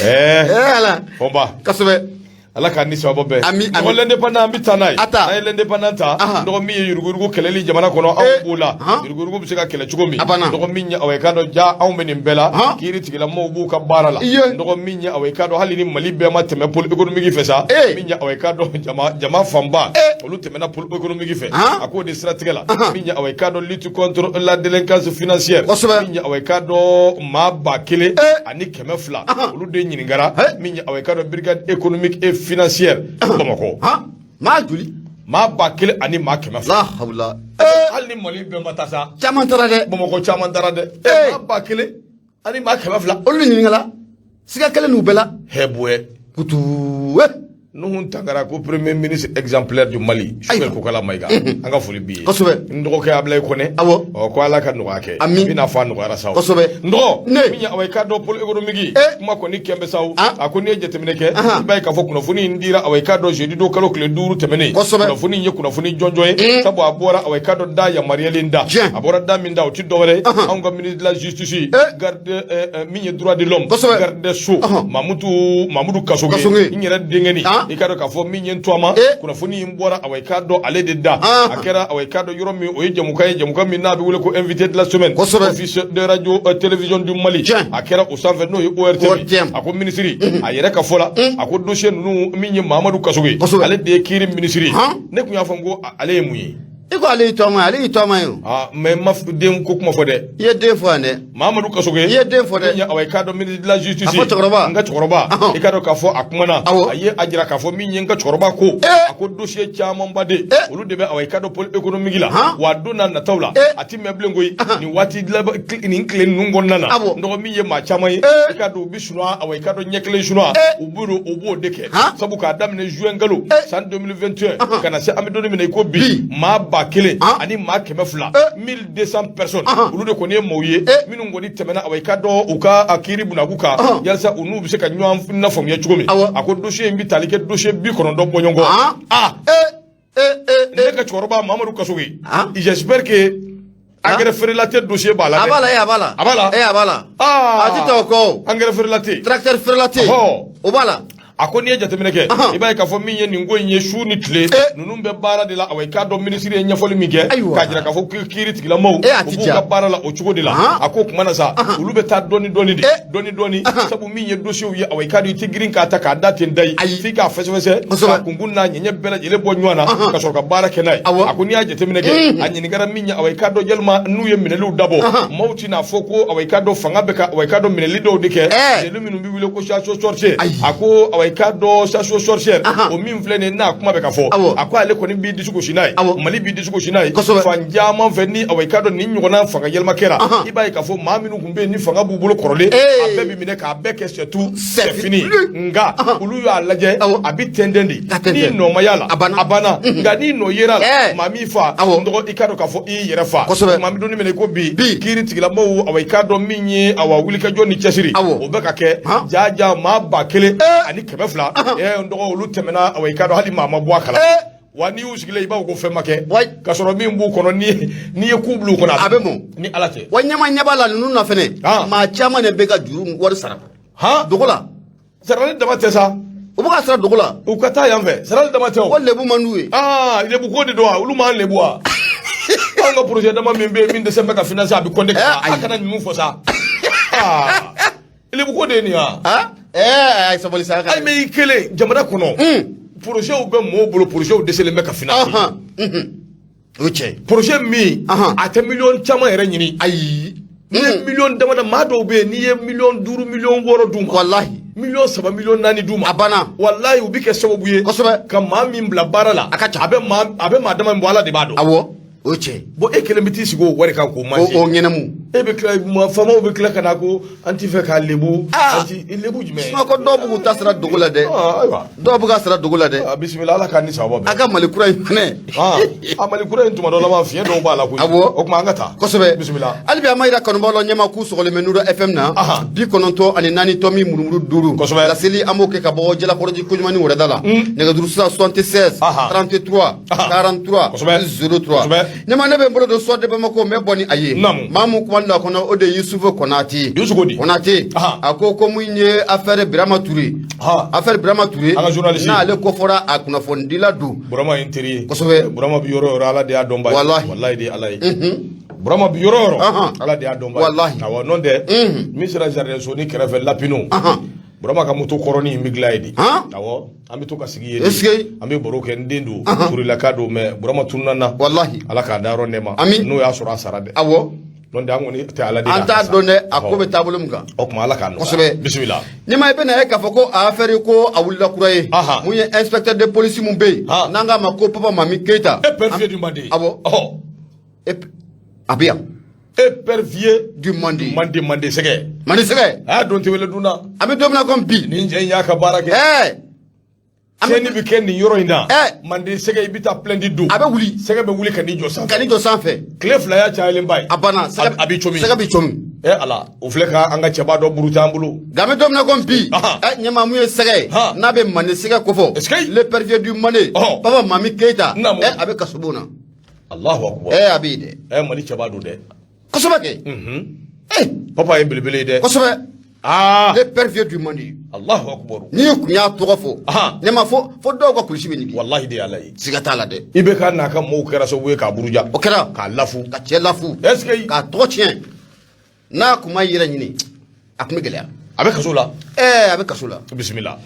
Ɛɛ. Ala. Fɔnba. Kosɛbɛ. Ala k'an ni sababa bɛn. Ami, ami. Dɔgɔ, l'Indépendant, an bɛ taa n'a ye. A ta. N'an ye l'Indépendant ta, dɔgɔ, min ye yuruguyurugu kɛlɛli jamana kɔnɔ, anw b'o la. Yuruguyurugu bɛ se ka kɛlɛ cogo min? A banna. Dɔgɔ, min ye awa i k'a dɔn ja, anw bɛ nin bɛɛ la. Kiiri tigilamɔgɔw b'u ka baara la. Dɔgɔ, min ye awa i k'a dɔn, hali ni Mali bɛɛ ma tɛmɛ pôle économique fɛ sa, min ye awa i k'a dɔn, jama fanba, olu tɛmɛna pôle économique fɛ. A k'o de siratigɛ la, min ye awa i k'a dɔn, lutte contre la délinquance financière, min ye awa i k'a dɔn, maa 1200, olu de ɲininkara, min ye awa i k'a dɔn, brigade économique et financière Bamakɔ. Maa joli? Maa 1200. La hawla. Hali ni Mali bɛɛ ma taa sa, Caman taara dɛ. Bamakɔ caman taara dɛ. Maa 1200. Olu de ɲininkala, siga kelen n'u bɛɛ la. Hɛbuwɛ. Kutu. Nuhu Tangara ko premier ministre exemplaire du Mali Choguel Kokala Maïga an ka foli b'i ye kosɛbɛ n dɔgɔkɛ Ablaye Kone awɔ ɔ ko Ala ka nɔgɔya kɛ Ami. i n'a fɔ a nɔgɔyara sa o. Kosɛbɛ. n dɔgɔ Ne. min ye awa i k'a dɔn pôle économique kuma kɔni kɛn bɛ sa o Ah. a ko n'i ye jateminɛ kɛ Ahan. i b'a ye k'a fɔ kunnafoni in dira awa i k'a dɔn jeudi don kalo tile 5 tɛmɛnen Kosɛbɛ. kunnafoni in ye kunnafoni jɔnjɔn ye sabu a bɔra awa i k'a dɔn da yamaruyalen da Tiɲɛ. a bɔra da min da o ti dɔwɛrɛ ye Ahan. anw ka ministre de la justice garde min ye droit de l'homme Kosɛbɛ. garde des sceaux Ahan. Mamutu Mamudu Kasoge Kasoge. n yɛrɛ denkɛni Ah. i k'a dɔn k'a fɔ min ye n tɔgɔma kunnafoni in bɔra awa i k'a dɔn ale de da Ah. a kɛra awa i k'a dɔn yɔrɔ min o ye jɛmukan ye jɛmukan min n'a bɛ wele ko invité de la semaine Kosɛbɛ. office de radio télévision du Mali Tiɲɛ. a kɛra o sanfɛ n'o ye ORTM ORTM. a ko minisiri a yɛrɛ ka fɔ la a ko dossier ninnu min ye Mahamadu Kasoge Kosɛbɛ. ale de ye kiiri minisiri ye Han. ne tun y'a fɔ n ko ale ye mun ye I ko ale y'i tɔgɔma ye, ale y'i tɔgɔma ye o. Ah, mais n ma den ko kuma fɔ dɛ. I ye den fɔ yan dɛ. Mahamadu Kasoge. I ye den fɔ dɛ. Min ye awa i k'a dɔn ministre de la justice. A fɔ cɛkɔrɔba. N ka cɛkɔrɔba. Ɔhɔn. I k'a dɔn k'a fɔ a kumana. Awɔ. A ye a jira k'a fɔ min ye n ka cɛkɔrɔba ko. Ee. A ko dossier camanba de. Ee. Olu de bɛ awa i k'a dɔn pôle économique la. Han. Wa don n'a nataw la. Ee. A ti mɛn bilen koyi. Nin waati laban nin tile ninnu kɔnɔna na. Awɔ. N dɔgɔ min ye maa caman ye. Ee. I k'a dɔn u bɛ sunɔgɔ awa i k'a dɔn ɲɛ kelen sunɔgɔ. Ee. U b'o u b'o de kɛ. Han. Sabu k'a daminɛ juin kalo. Ee. San 2021. Ahan. Ka na se an bɛ don min na i ko bi. Bi. Maa 1000 Han. ani maa 200. Ee. 1200 personnes. Ahan. Olu de kɔni ye maaw ye. Ee. Minnu kɔni tɛmɛna awa i k'a dɔn u ka a kiiri bunaku kan. Ahan. Yalasa u n'u bɛ se ka ɲɔgɔn lafaamuya cogo min. Awɔ. A ko dossier in bɛ tali kɛ dossier 90 bɔɲɔgɔn. Han. Ah. Ee ee ee. Ne ka cɛkɔrɔba Mamadu Kasoge. Han. J'espère que engrais feerela tɛ dossier b'a la A dɛ. b'a la, a b'a la. A b'a la? A b'a la. Ah. A ti tɔ o kɔ o. Engrais feerela tɛ. Tracteur feerela tɛ yen. Ɔhɔ. O b'a la. A ko n'i ye jateminɛ kɛ Ahan. i b'a ye k'a fɔ min ye nin ko in ye su ni tile ninnu bɛ baara de la awa i k'a dɔn minisiri ye ɲɛfɔli min kɛ Ayiwa. k'a jira k'a fɔ kiiri tigilamaaw A u ti b'u ja. ka baara la o cogo de la Ahan. a ko kuma na sa olu bɛ taa dɔɔni dɔɔni de dɔɔni dɔɔni Ahan. sabu min ye dossier ye awa i k'a dɔn i tɛ girin k'a ta k'a da ten da ye Ayi. f'i k'a fɛsɛfɛsɛ Kosɛbɛ. k'a kunkun n'a ɲɛɲɛ bɛɛ lajɛlen bɔ ɲɔgɔn na Ahan. ka sɔrɔ ka baara kɛ n'a ye Awɔ. a ko n'i y'a jateminɛ kɛ a ɲininkara min ye awa i k'a dɔn yalima n'u ye minɛliw dabɔ Ahan. maaw tɛna fɔ ko awa i k'a dɔn fanga bɛ ka awa i k'a dɔn minɛli dɔw de kɛ minɛli minnu bɛ wele ko chasse aux sorcières Ayi. a ko awa i k'a dɔn chasse aux sorcières Ahan. o min filɛ nin ye n'a kuma bɛ ka fɔ Awɔ. a ko ale kɔni b'i disi gosi n'a ye Awɔ. Mali b'i disi gosi n'a ye Kosɛbɛ. fan caman fɛ ni awa i k'a dɔn nin ɲɔgɔnna fanga yɛlɛma kɛra Ahan. i b'a ye k'a fɔ maa minnu tun bɛ yen ni fanga b'u bolo kɔrɔlen a bɛɛ bɛ minɛ k'a bɛɛ kɛ c'est tout C'est c'est fini fini. nka Ahan. olu y'a lajɛ Awɔ. a bɛ tɛntɛn de Ka tɛntɛn. ni nɔ ma y'a la A banna. a banna nka ni nɔ yera la maa m'i fa Awɔ. n dɔgɔ i k'a dɔn k'a fɔ i y'i yɛrɛ fa Kosɛbɛ. maa bɛ don min na i ko bi Bi. kiiri tigilamaaw awa i k'a dɔn min ye awa wulikajɔ ni cɛsiri Awɔ. o bɛ ka kɛ Han. jaa jaa maa 1200 n dɔgɔ olu tɛmɛna awa i k'a dɔn hali maa ma bɔ a kala wa n'i y'u sigilen i b'a fɔ ko fɛn ma kɛ Wayi. k'a sɔrɔ min b'u kɔnɔ n'i ye ku bila u kɔnɔ A bɛ mɔ. ni Ala cɛ Wa ɲɛma ɲɛ b'a la ninnu na fɛnɛ. Ah. Maa caman de bɛ ka juru wari sara. Han Dogo la. Sarali dama tɛ sa. U bɛ ka sara dogo la. U ka taa yan fɛ sarali dama tɛ o. Ko lebu man d'u ye. Aa lebu ko de don wa olu m'an lebu wa. Anw ka projet dama min bɛ yen min dɛsɛ bɛ ka financer a bɛ compter ka Ayi. a kana ninnu fɔ sa. Aa lebu ko de ye nin ye wa. Ah ayi sabali sa. Ayi mais i kelen jamana kɔnɔ. Projet bɛ mɔɔw bolo projet dɛsɛlen bɛ ka financer. Ahan. O ye tiɲɛ ye. Projet min a tɛ miliyɔn caman yɛrɛ ɲini. Ayi. N'i ye miliyɔn dama maa dɔw bɛ yen n'i ye miliyɔn 5 miliyɔn 6 d'u ma. Walahi. Miliyɔn 3 miliyɔn 4 d'u ma. A banna. Walahi u bɛ kɛ sababu ye. Kosɛbɛ. Ka maa min bila baara la. A ka ca. A bɛ maa dama min bɔ Ala de b'a dɔn. Awɔ. O ye tiɲɛ ye. Bon e kelen bɛ t'i sigi o wari kan k'o manger. O ɲɛnɛmu. E bɛ tila ma faamaw bɛ tila ka na ko an t'i fɛ k'a lebu. Ah. An ti lebu jumɛn. Sinon ko dɔw b'u k'u ta sara dogo la dɛ. Ah, ayiwa. Dɔw bɛ ka sara dogo la dɛ. Ah, bisimila Ala k'an ni sababa bɛn. A ka Mali kura in fɛnɛ. Ah, a Mali kura in tuma dɔ la ma fiɲɛ dɔw b'a la koyi. Awɔ. O tuma an ka taa. Kosɛbɛ. Bisimila. Hali bi an ma yira kanubaw la ɲɛma k'u sɔgɔlen bɛ Nura FM na. Ahan. 94.5. Kosɛbɛ. Laseli an b'o kɛ ka bɔ Jalakɔrɔji Koɲumani wɛrɛda la. Nɛgɛjuru sira 76 33 43 Kosɛbɛ. 03. Kosɛbɛ. Ɲɛma ne bɛ n bolo don Soir de Bamako n bɛ bɔ ni a ye. Naamu. Maa mun kuma la kɔnɔ o de ye Yusufu Konate. Yusufu ko di? Konate. Ahan. A ko ko mun ye affaire Birama Touré. Ahan. Affaire Birama Touré. An ka journaliste. N'ale kofɔra a kunnafonidila don. Burama ye n teri ye. Kosɛbɛ. Burama bi yɔrɔ o yɔrɔ Ala de y'a dɔn ba ye. Walahi. Walahi de ye Ala ye. Burama bi yɔrɔ o yɔrɔ. Ahan. Ala de y'a dɔn ba ye. Walahi. Awɔ n'o tɛ. Min sera jardin soni kɛrɛfɛ Lapino. Burama ka moto kɔrɔnin in bɛ dilan yen de. Han? Awɔ an bɛ to ka sigi yen. Est-ce que- An bɛ baro kɛ n den don. Turelaka don mais Burama tununa n na. Walahi. Ala k'a da yɔrɔ nɛɛma. Ami. N'o y'a sɔrɔ a sara dɛ. Awɔ. N'o tɛ an kɔni tɛ Ala deli An a t'a ka sa. dɔn dɛ a ko Ɔhɔ. bɛ taabolo min kan. O tuma Ala k'a nɔgɔya. Kosɛbɛ. Bisimila. Ɲɛma i bɛna ye k'a fɔ ko a affaire ko a wulila kura ye. Ahan. Mun ye inspecteur de police mun bɛ yen. Han. N'an k'a ma ko Papa Mami Keyita. Épervier du Mande. Awɔ. Ɔhɔ. A bɛ yan. Épervier Du Mande. Mande Mande sɛgɛ. Mande sɛgɛ. A y'a dɔn tewele dun na. An bɛ don min na komi bi. Nin cɛ in y'a ka baara kɛ. Ɛɛ. Tiɲɛni bɛ kɛ nin yɔrɔ in na. Manden sɛgɛ, i bɛ taa plainte don. A bɛ wuli. Sɛgɛ bɛ wuli ka n'i jɔ sanfɛ. Ka n'i jɔ sanfɛ. Tile 2 y'a cayalenba ye. A banna. A b'i comi. Sɛgɛ b'i comi. Ɛ Ala, o filɛ ka an ka cɛba dɔ buruja an bolo. Nka an bɛ don min na komi bi, ɲɛmaa mun ye sɛgɛ ye, n'a bɛ Mande sɛgɛ kofɔ, l'épervier du Mande, Papa Mami Keyita, a bɛ kasobon na. Alahu akubar. A bɛ yen dɛ. Mali cɛba don dɛ. Kosɛbɛ kɛ. Papa ye belebele ye dɛ. Kosɛbɛ. L'épervier du Mande. Alahu akubar. N'i kun y'a tɔgɔ fɔ, ɲɛmaa, fo dɔw ka kulusi bɛ ɲigin. Walahi de Ala ye. Siga t'a la dɛ. IBK n'a ka mɔɔw kɛra sababu ye k'a buruja. O kɛra. K'a lafu. Ka cɛ lafu. Est-ce que. K'a tɔgɔ tiɲɛ. N'a kun ma yɛrɛ ɲini, a kun bɛ gɛlɛya. A bɛ kaso la. A bɛ kaso la. Bisimila.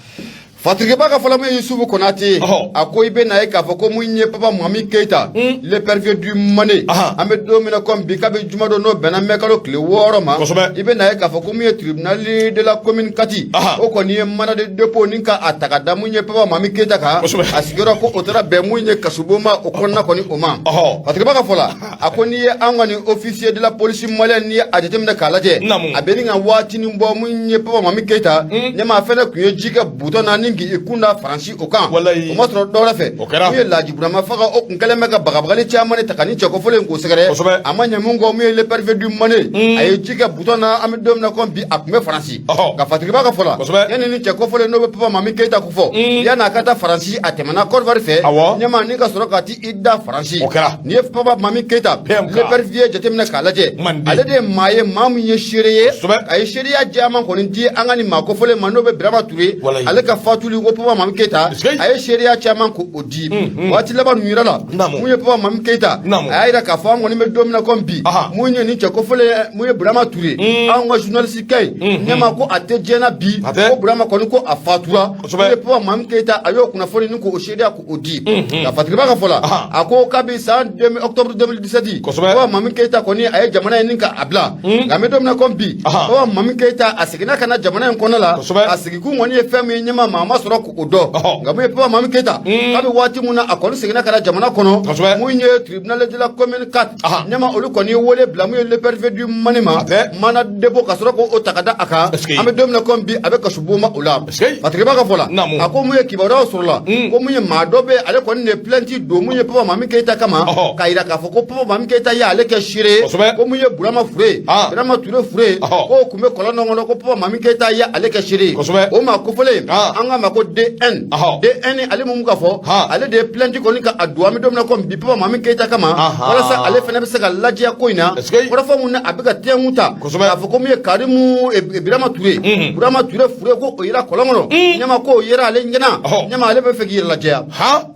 Fatigiba ka fɔlɔ min ye Yusufu Konate, a ko i bɛ na ye k'a fɔ ko mun ye Papa Mami Keyita, l'épervier du Mande, an bɛ don min na komi bi, kabi jumadon n'o bɛnna mɛ kalo tile 6 ma, i bɛ na ye k'a fɔ ko mun ye tribunal de la commune Kati, o kɔni ye mandat de dépôt ni ka a ta ka da mun ye Papa Mami Keyita kan, a sigiyɔrɔ ko o taara bɛn mun ye kasobon ma o kɔnɔna kɔni o ma. Fatigiba ka fɔ la, a ko n'i ye an ka nin officier de la police malienne, n'i ye a jateminɛ k'a lajɛ, a bɛ nin ka waatinin bɔ, mun ye Papa Mami Keyita, ɲɛmaa fɛnɛ kun ye ji kɛ butɔn na ni k'i kun da Faransi o kan. Walayi. O ma sɔrɔ dɔwɛrɛ fɛ. O kɛra. Mun ye Laji Burama faga, o kun kɛlen bɛ ka bagabagali caman de ta ka ni cɛ kofɔlen in k'o sɛgɛrɛ. A ma ɲɛ mun kɔ, mun ye l'épervier du Mande, a ye ji kɛ butɔn na, an bɛ don min na komi bi, a kun bɛ Faransi. Nka Fatigiba ka fɔ la, yanni ni cɛ kofɔlen n'o bɛ Papa Mami Keyita ko fɔ, yanni a ka taa Faransi, a tɛmɛna Côte d'Ivoire fɛ. Ɲɛmaa ni ka sɔrɔ ka t'i da Faransi. O kɛra. N'i ye Papa Mami Keyita, PMK, l'épervier jateminɛ k'a lajɛ, Mande, ale de ye maa ye, maa min ye seere ye. A ye seereya caman kɔni di an ka nin maa kofɔlen ma n'o bɛ Birama Ture. Walayi. Ale ka fatuli ko Papa Mami Keyita, a ye seereya caman ko o di. Waati laban ninnu yɛrɛ la, mun ye Papa Mami Keyita, a y'a jira k'a fɔ an kɔni bɛ don min na komi bi, mun ye nin cɛ kofɔlen, mun ye Burama Ture, anw ka journaliste kɛ ye, ɲɛmaa ko a tɛ diɲɛ na bi, ko Burama kɔni ko a fatura. Mun ye Papa Mami Keyita, a y'o kunnafoni ni k'o seereya k'o di. Nka Fatigiba ka fɔ la, a ko kabi san octobre 2017, Papa Mami Keyita kɔni a ye jamana in ni ka a bila. Nka an bɛ don min na komi bi, Papa Mami Keyita a seginna ka na jamana in kɔnɔ la. A segikun kɔni ye fɛn min ye, ɲɛmaa, maa ma sɔrɔ k'o dɔn. Nka mun ye Papa Mami Keyita, kabi waati mun na a kɔni seginna ka na jamana kɔnɔ, mun ye tribunal de la commune 4, ɲɛmaa, olu kɔni ye wele bila mun ye l'épervier du Mande ma, mandat de dépôt ka sɔrɔ k'o ta ka da a kan. An bɛ don min na komi bi, a bɛ kasobon ma o la. Fatigiba ka fɔ la, a ko mun ye kibaruyaw sɔrɔla ko mun ye maa dɔ bɛ, ale kɔni de plainte don mun ye Papa Mami Keyita kama, k'a jira k'a fɔ ko Papa Mami Keyita ye ale kɛ seere ye, ko mun ye Burama Fure, Burama Ture Fure, k'o tun bɛ kɔlɔn dɔ kɔnɔ, ko Papa Mami Keyita ye ale kɛ seere ye. O maa kofɔlen, an k'a ma ko DN. DN, ale mun ka fɔ, ale de ye plainte kɔni ka a don an bɛ don min na komi bi Papa Mami Keyita kama, walasa ale fana bɛ se ka lajɛya ko in na, kɔrɔfɔ mun na a bɛ ka tɛnkun ta k'a fɔ ko mun ye Karimu Burama Ture, Burama Ture Fure, ko o yera kɔlɔn kɔnɔ, ɲɛma ko o yera ale ɲɛna, ɲɛma ale bɛ fɛ k'i yɛrɛ lajɛya.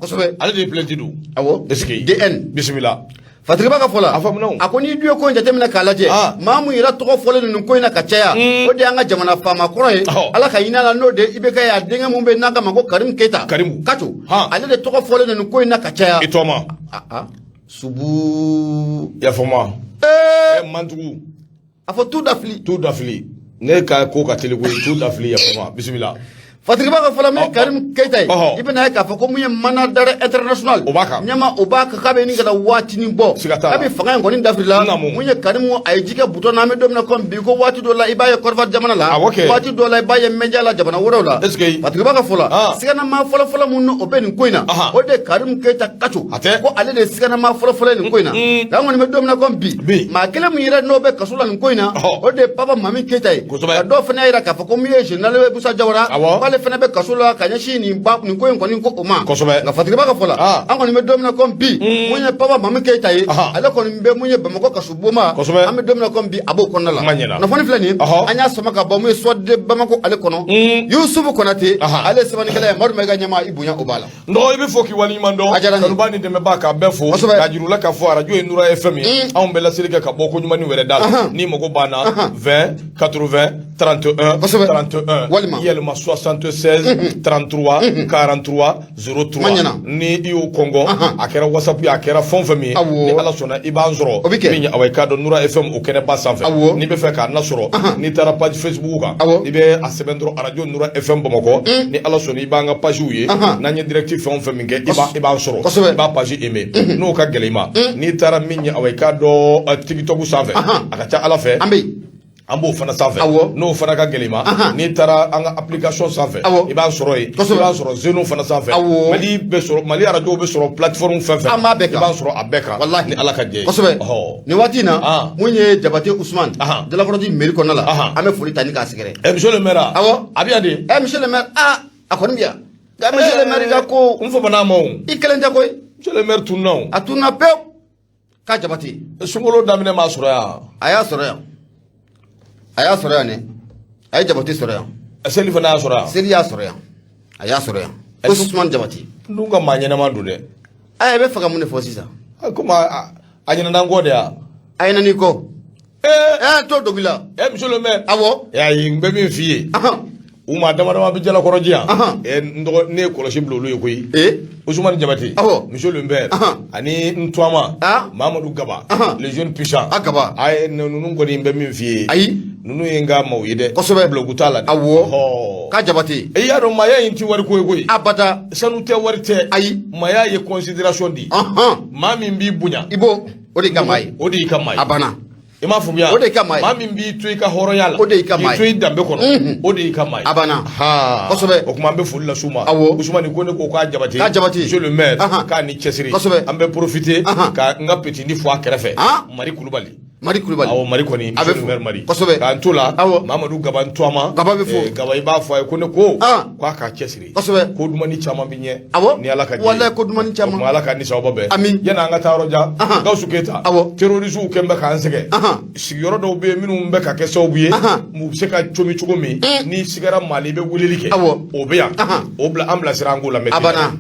Kosɛbɛ. Ale de ye plainte don. Awɔ. Est-ce que DN. Bisimila. Fatigiba ka fɔ la, A faamuna o. a ko n'i dun ye ko in jateminɛ k'a lajɛ, maa mun yɛrɛ tɔgɔ fɔlen don nin ko in na ka caya, o de y'an ka jamana faama kɔrɔ ye, Ala ka hinɛ la, n'o de ye IBK ye, a denkɛ mun bɛ n'an k'a ma ko Karimu Keyita. Karimu. Kaco. Ale de tɔgɔ fɔlen don nin ko in na ka caya. I tɔgɔma. Subu. Yafama. Mantugu. A fɔ tu dafili. Tu dafili. Ne ka ko ka teli koyi, tu dafili, yafama, bisimila. Fatigiba ka fɔ la, min ye Karimu Keyita ye, i bɛna ye k'a fɔ ko mun ye mandat d'arrêt international, o b'a kan. Ɲɛma, o b'a kan k'a bɛ ɲini ka na waatinin bɔ. Siga t'a la. Kabi fanga in kɔni dafirila, mun ye Karimu, a ye ji kɛ butɔn na, an bɛ don min na komi bi, ko waati dɔ la i b'a ye Côte d'Ivoire jamana la, waati dɔ la i b'a ye Mɛnja la, jamana wɛrɛw la. Est-ce que Fatigiba ka fɔ la, siganama fɔlɔfɔlɔ mun o bɛ nin ko in na, o de ye Karimu Keyita Kaco. Ko ale de ye siganama fɔlɔfɔlɔ ye nin ko in na. Nka an kɔni bɛ don min na komi bi, maa kelen min yɛrɛ n'o bɛ kaso la nin ko in na, o de ye Papa Mami Keyita ye. Ka dɔw fana y'a jira k'a fɔ ko min ye général Musa Jawara, k'ale fana bɛ kaso la ka ɲɛsin nin ba nin ko in kɔni ko o ma. Nka Fatigiba ka fɔ la, an kɔni bɛ don min na komi bi, mun ye Papa Mami Keyita ye, ale kɔni bɛ mun ye Bamakɔ kasobon ma. An bɛ don min na komi bi, a b'o kɔnɔna la. Kunnafoni filɛ nin, an y'a sama ka bɔ mun ye Soir de Bamako ale kɔnɔ. Yusufu Konate, ale ye sɛbɛnnikɛla ye. Madu Mayiga ɲɛmaa, i bonya o b'a la. N dɔgɔ, i bɛ fɔ k'i waleɲuman dɔn. A diyara n ye. Kanubaa ni dɛmɛbaa k'a bɛɛ fo. K'a jira u la k'a fɔ arajo ye Nura FM ye. Anw bɛ laseli kɛ ka bɔ ko ɲuman ni wɛrɛ da la. N'i mago b'an na, 20 80 31 31, Walima. Yɛlɛma 76 33 43 03. Ma ɲɛna. Ni i y'o kɔngɔ, a kɛra WhatsApp ye, a kɛra fɛn o fɛn min ye, ni Ala sɔnna i b'an sɔrɔ. O bɛ kɛ. Min ye awa, i k'a dɔn Nura FM o kɛnɛba sanfɛ. N'i bɛ fɛ k'an lasɔrɔ, n'i taara page Facebook kan, i bɛ a sɛbɛn dɔrɔn arajo Nura FM Bamakɔ. Ni Ala sɔnna i b'an ka page ye. N'an ye direct fɛn o fɛn min kɛ, i b'an sɔrɔ. I b'a page aimer. N'o ka gɛlɛn i ma, n'i taara min ye awa, i k'a dɔn TikTok sanfɛ, a ka ca Ala fɛ. An bɛ yen. An b'o fana sanfɛ. N'o fana ka gɛlɛn i ma, n'i taara an ka application sanfɛ, i b'a sɔrɔ yen. I b'a sɔrɔ Zeno fana sanfɛ. Mali bɛ sɔrɔ, Mali arajow bɛ sɔrɔ plateforme fɛn fɛn. An b'a bɛɛ kan. I b'a sɔrɔ a bɛɛ kan. Walahi. Ni Ala ka jɛ ye. Kosɛbɛ. Nin waati in na, mun ye Jabate Usumani, Jalakɔrɔji mairie kɔnɔna la, an bɛ foli ta ni k'a sɛgɛrɛ. Ɛ, monsieur le maire. Awɔ. A bɛ yan de. Ɛ, monsieur le maire, aa, a kɔni bɛ yan. Nka monsieur le maire ka ko. N famana a ma o. I kelen tɛ koyi. Monsieur le maire tununna o. A tununna pewu. K'a Jabate. Sunkalo daminɛ m'a sɔrɔ yan. A y'a sɔrɔ yan. A y'a sɔrɔ yan dɛ. A ye Jabate sɔrɔ yan. Seli fana y'a sɔrɔ yan. Seli y'a sɔrɔ yan. A y'a sɔrɔ yan. Ko Usumani Jabate. N dun ka maa ɲɛnama don dɛ. Aya, i bɛ fɛ ka mun de fɔ sisan? Komi a ɲinɛna n kɔ de yan. A ɲinɛna i kɔ. Ee. Ɛ, t'o dogo i la. Ɛ, monsieur le maire. Awɔ. Ayi, n bɛ min f'i ye. U maa dama dama bɛ Jalakɔrɔji yan. Ɛ, n dɔgɔ, ne ye kɔlɔsi bila olu ye koyi. Ee. Ousmane Jabate. Awɔ. Monsieur le maire. Ani n tɔgɔma. Mamadu Gaba. Le jeune puissant. A Gaba. Ayi, ninnu kɔni, n bɛ min f'i ye. Ayi. Ninnu ye n ka maaw ye dɛ. Kosɛbɛ. Bulonku t'a la dɛ. Awɔ. K'a Jabate. I y'a dɔn, maaya in ti wari ko ye koyi. Abada. Sanu tɛ, wari tɛ. Ayi. Maaya ye considération de ye. Maa min b'i bonya. I b'o o de y'i ka maa ye. O de y'i ka maa ye. A banna. I m'a faamuya? O de y'i ka maa ye. Maa min b'i to i ka hɔrɔnya la. O de y'i ka maa ye. K'i to i danbe kɔnɔ. O de y'i ka maa ye. A banna. Kosɛbɛ. O tuma, an bɛ foli las'u ma. Awɔ. Usumani ko ne ko k'a Jabate. K'a Jabate. Monsieur le maire. K'a ni cɛsiri. Kosɛbɛ. An bɛ profiter. Ka n ka petit ni fo a kɛrɛfɛ. Mari Kulubali. Mari Kulubali. Awɔ, Mari kɔni. A bɛ monsieur le maire Mari. Kosɛbɛ. K'an to la. Awɔ. Mamadu Gaba n tɔgɔma. Gaba bɛ fo. Gaba, i b'a fɔ a ye ko ne ko. K'a k'a cɛsiri. Kosɛbɛ. Ko dumani caman bɛ ɲɛ. Awɔ. Ni Ala ka jɛ ye. Walayi, ko dumani caman. O tuma, Ala ka ni sababa bɛn. Ami. Yanni an ka taa yɔrɔ jan. Gawusu Keyita. Awɔ. Terroristew kɛn bɛ k'an sɛgɛn. Sigiyɔrɔ dɔw bɛ yen minnu bɛ ka kɛ sababu ye. U bɛ se ka comi cogo min. N'i sigara maa la, i bɛ weleli kɛ. Awɔ. O bɛ yan. O bila an bilasira, an k'o lamɛn. A banna.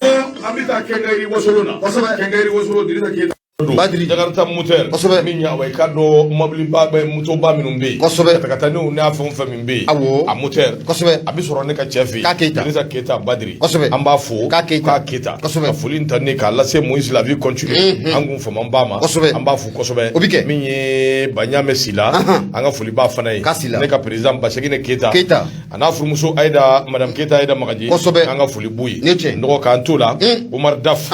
An bɛ taa Kɛnkɛri Wasolon na. Kosɛbɛ. Kɛnkɛri Wasolon, Dirisa Keyita. Badiri. Jakarta moteur. Kosɛbɛ. Min ye, awa, i k'a dɔn, mobiliba bɛ, motoba minnu bɛ yen. Kosɛbɛ. Katakataniw n'a fɛn o fɛn min bɛ yen. Awɔ. A moteur. Kosɛbɛ. A bɛ sɔrɔ ne ka cɛ fɛ yen. K'a Keyita. Dirisa Keyita Badiri. Kosɛbɛ. An b'a fo. K'a Keyita. K'a Keyita. Kosɛbɛ. Ka foli in ta ni k'a lase Moïse la vie continue. An kun fama b'a ma. Kosɛbɛ. An b'a fo kosɛbɛ. O bɛ kɛ. Min ye Baɲamɛ Sila. An ka foli b'a fana ye. K'a Sila. Ne ka président Basegine Keyita. Keyita. A n'a furumuso Ayida, madame Keyita Ayida Magaji. Kosɛbɛ. An ka foli b'u ye. Nin ye tiɲɛ. N dɔgɔ, k'an t'o la. Umar Daf.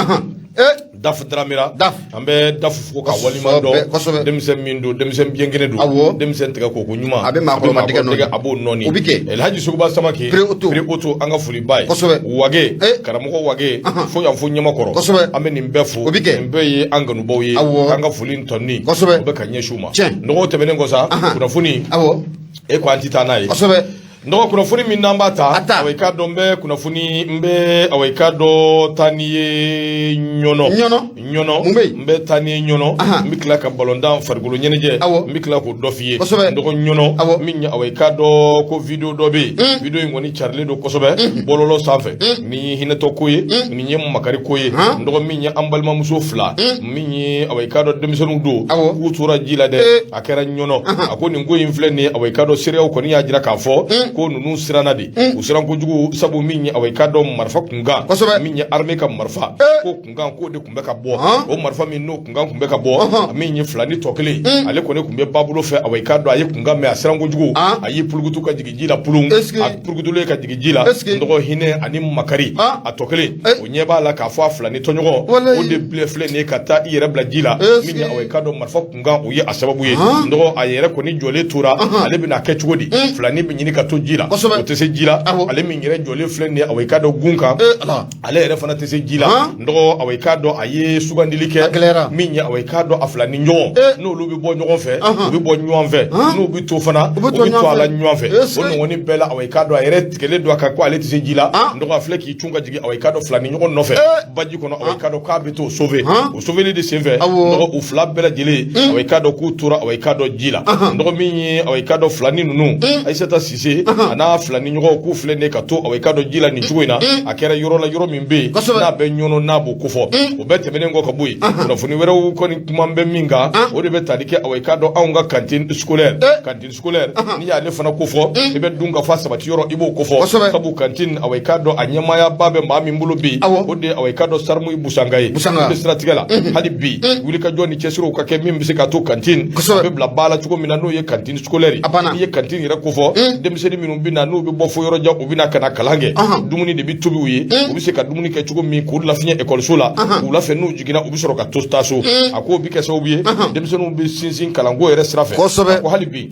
Ee. Daf Dramera. Daf. An bɛ Daf fo ka waleɲuman dɔn. Kosɛbɛ. Denmisɛn min don, denmisɛn biyenkɛnɛ don. Awɔ. Denmisɛn tigɛ ko ko ɲuman. A bɛ maakɔrɔba dɛgɛ nɔɔni. A b'o nɔɔni. O bɛ kɛ. Elhaji Sogoba Samake. Pere Oto. Pere Oto, an ka foli b'a ye. Kosɛbɛ. Wage. Ee. Karamɔgɔ Wage. Fo yan fo Ɲamakɔrɔ. Kosɛbɛ. An bɛ nin bɛɛ fo. O bɛ kɛ. Nin bɛɛ ye an kanubaw ye. Awɔ. K'an ka foli tɔni. Kosɛbɛ. O bɛ ka ɲɛsin u ma. Tiɲɛ. Nɔgɔw tɛmɛnen kɔ sa. Kunnafoni. Awɔ. E ko an ti taa n'a ye. Kosɛbɛ. N dɔgɔ, kunnafoni min n'an b'a ta. A ta. Awa, i k'a dɔn, n bɛ kunnafoni, n bɛ, awa, i k'a dɔn, taa n'i ye Ɲɔnɔ. Ɲɔnɔ. Ɲɔnɔ. Mun bɛ yen? N bɛ taa n'i ye Ɲɔnɔ. N bɛ tila ka balontan, farikolo ɲɛnajɛ. Awɔ. N bɛ tila k'o dɔ f'i ye. Kosɛbɛ. N dɔgɔ, Ɲɔnɔ. Awɔ. Min ye, awa, i k'a dɔn ko vidéo dɔ bɛ yen. Vidéo in kɔni carilen don kosɛbɛ bɔlɔlɔ sanfɛ. Nin ye hinɛtɔ ko ye. Nin ye makari ko ye. N dɔgɔ, min ye an balimamuso fila. Min ye, awa, i k'a dɔn, denmisɛnninw don. Awɔ. K'u tora ji la dɛ. A kɛra Ɲɔnɔ. A ko nin ko in filɛ nin ye, awa, i k'a dɔn, seereyaw kɔni y'a jira k'a fɔ ko ninnu siranna de. U siran kojugu, sabu min ye, awa, i k'a dɔn, marifa kunkan. Kosɛbɛ. Min ye armée ka marifa. Ko kunkan k'o de tun bɛ ka bɔ. O marifa min n'o kunkan tun bɛ ka bɔ. Min ye fila ni tɔ kelen. Ale kɔni tun bɛ babolo fɛ, awa, i k'a dɔn, a ye kunkan mɛn, a siran kojugu. A y'i pulukutu ka jigin ji la pulun. Est-ce que A pulukutulen ka jigin ji la. Est-ce que N dɔgɔ, hinɛ ani makari. A tɔ kelen. O ɲɛ b'a la k'a fɔ a fila ni tɔɲɔgɔn. Walayi. O de filɛ filɛ nin ye ka taa i yɛrɛ bila ji la. Est-ce Min ye, que awa, i k'a dɔn, marifa kunkan, o ye a sababu ye. N dɔgɔ, a yɛrɛ kɔni jɔlen tora. Ale bɛna kɛ cogo di? Filani bɛ ɲini ka to ji la. Kosɛbɛ. O tɛ se ji la. Awɔ. Ale min yɛrɛ jɔlen filɛ nin ye, awa, i k'a dɔn, gun kan. Ee Ala. Ale yɛrɛ fana tɛ se ji la. Han? N dɔgɔ, awa, i k'a dɔn, a ye sugandili kɛ. A gɛlɛyara. Min ye, awa, i k'a dɔn, a fila ni ɲɔgɔn. N'olu bɛ bɔ ɲɔgɔn fɛ. U bɛ bɔ ɲɔgɔn fɛ. N'u bɛ to fana. U bɛ to U bɛ to a la ɲɔgɔn ɲɔgɔn fɛ. Est-ce O que ɲɔgɔnni bɛɛ la, awa, i k'a dɔn, a yɛrɛ tigɛlen don a kan ko ale tɛ se ji la. Han? N dɔgɔ, a filɛ k'i cun ka jigin, awa, i k'a dɔn, fila ni ɲɔgɔn nɔfɛ. Baji kɔnɔ, awa, i k'a dɔn k'a bɛ t'o sauver. Han? O sauveli de senfɛ. Awɔ. N dɔgɔ, u fila bɛɛ lajɛlen. Awa, i k'a dɔn k'u tora, awa, i k'a dɔn, ji la. N dɔgɔ, min ye, awa, i k'a dɔn, fila ni ninnu. Ayisata Sise a n'a fila ni ɲɔgɔn k'u filɛ nin ye ka to, awa, i k'a dɔn, ji la nin cogo in na. A kɛra yɔrɔ la, yɔrɔ min bɛ yen. Kosɛbɛ. N'a bɛ Ɲɔnɔ, n'a b'o kofɔ. O bɛɛ tɛmɛnen kɔ ka bɔ yen. Kunnafoni wɛrɛw kɔni kuma bɛ min kan. O de bɛ tali kɛ, awa, i k'a dɔn, anw ka cantine scolaire. Cantine scolaire. N'i y'ale fana kofɔ. I bɛ dun ka fa sabati yɔrɔ, i b'o kofɔ. Kosɛbɛ. Sabu cantine, awa, i k'a dɔn, a ɲɛmaayaba bɛ maa min bolo bi. Awɔ. O de ye, awa, i k'a dɔn, Sarimu Busanga ye. Busanga. O de siratigɛ la. Hali bi wulikajɔ ni cɛsiriw ka kɛ min bɛ se ka to cantine. Kosɛbɛ. A bɛ bila ba la cogo min na, n'o ye cantine scolaire ye. A banna. N'i ye cantine yɛrɛ kofɔ. Denmisɛnnin denmisɛnnin minnu bɛ na n'u bɛ bɔ fo yɔrɔ jan u bɛ na ka na kalan kɛ dumuni de bɛ tobi u ye u bɛ se ka dumuni kɛ cogo min k'u lafiɲɛ ekɔliso la wula fɛ n'u jiginna u bɛ sɔrɔ ka to taa so a k'o bɛ kɛ sababu ye denmisɛnninw bɛ sinsin kalanko yɛrɛ sira fɛ kosɛbɛ a ko hali bi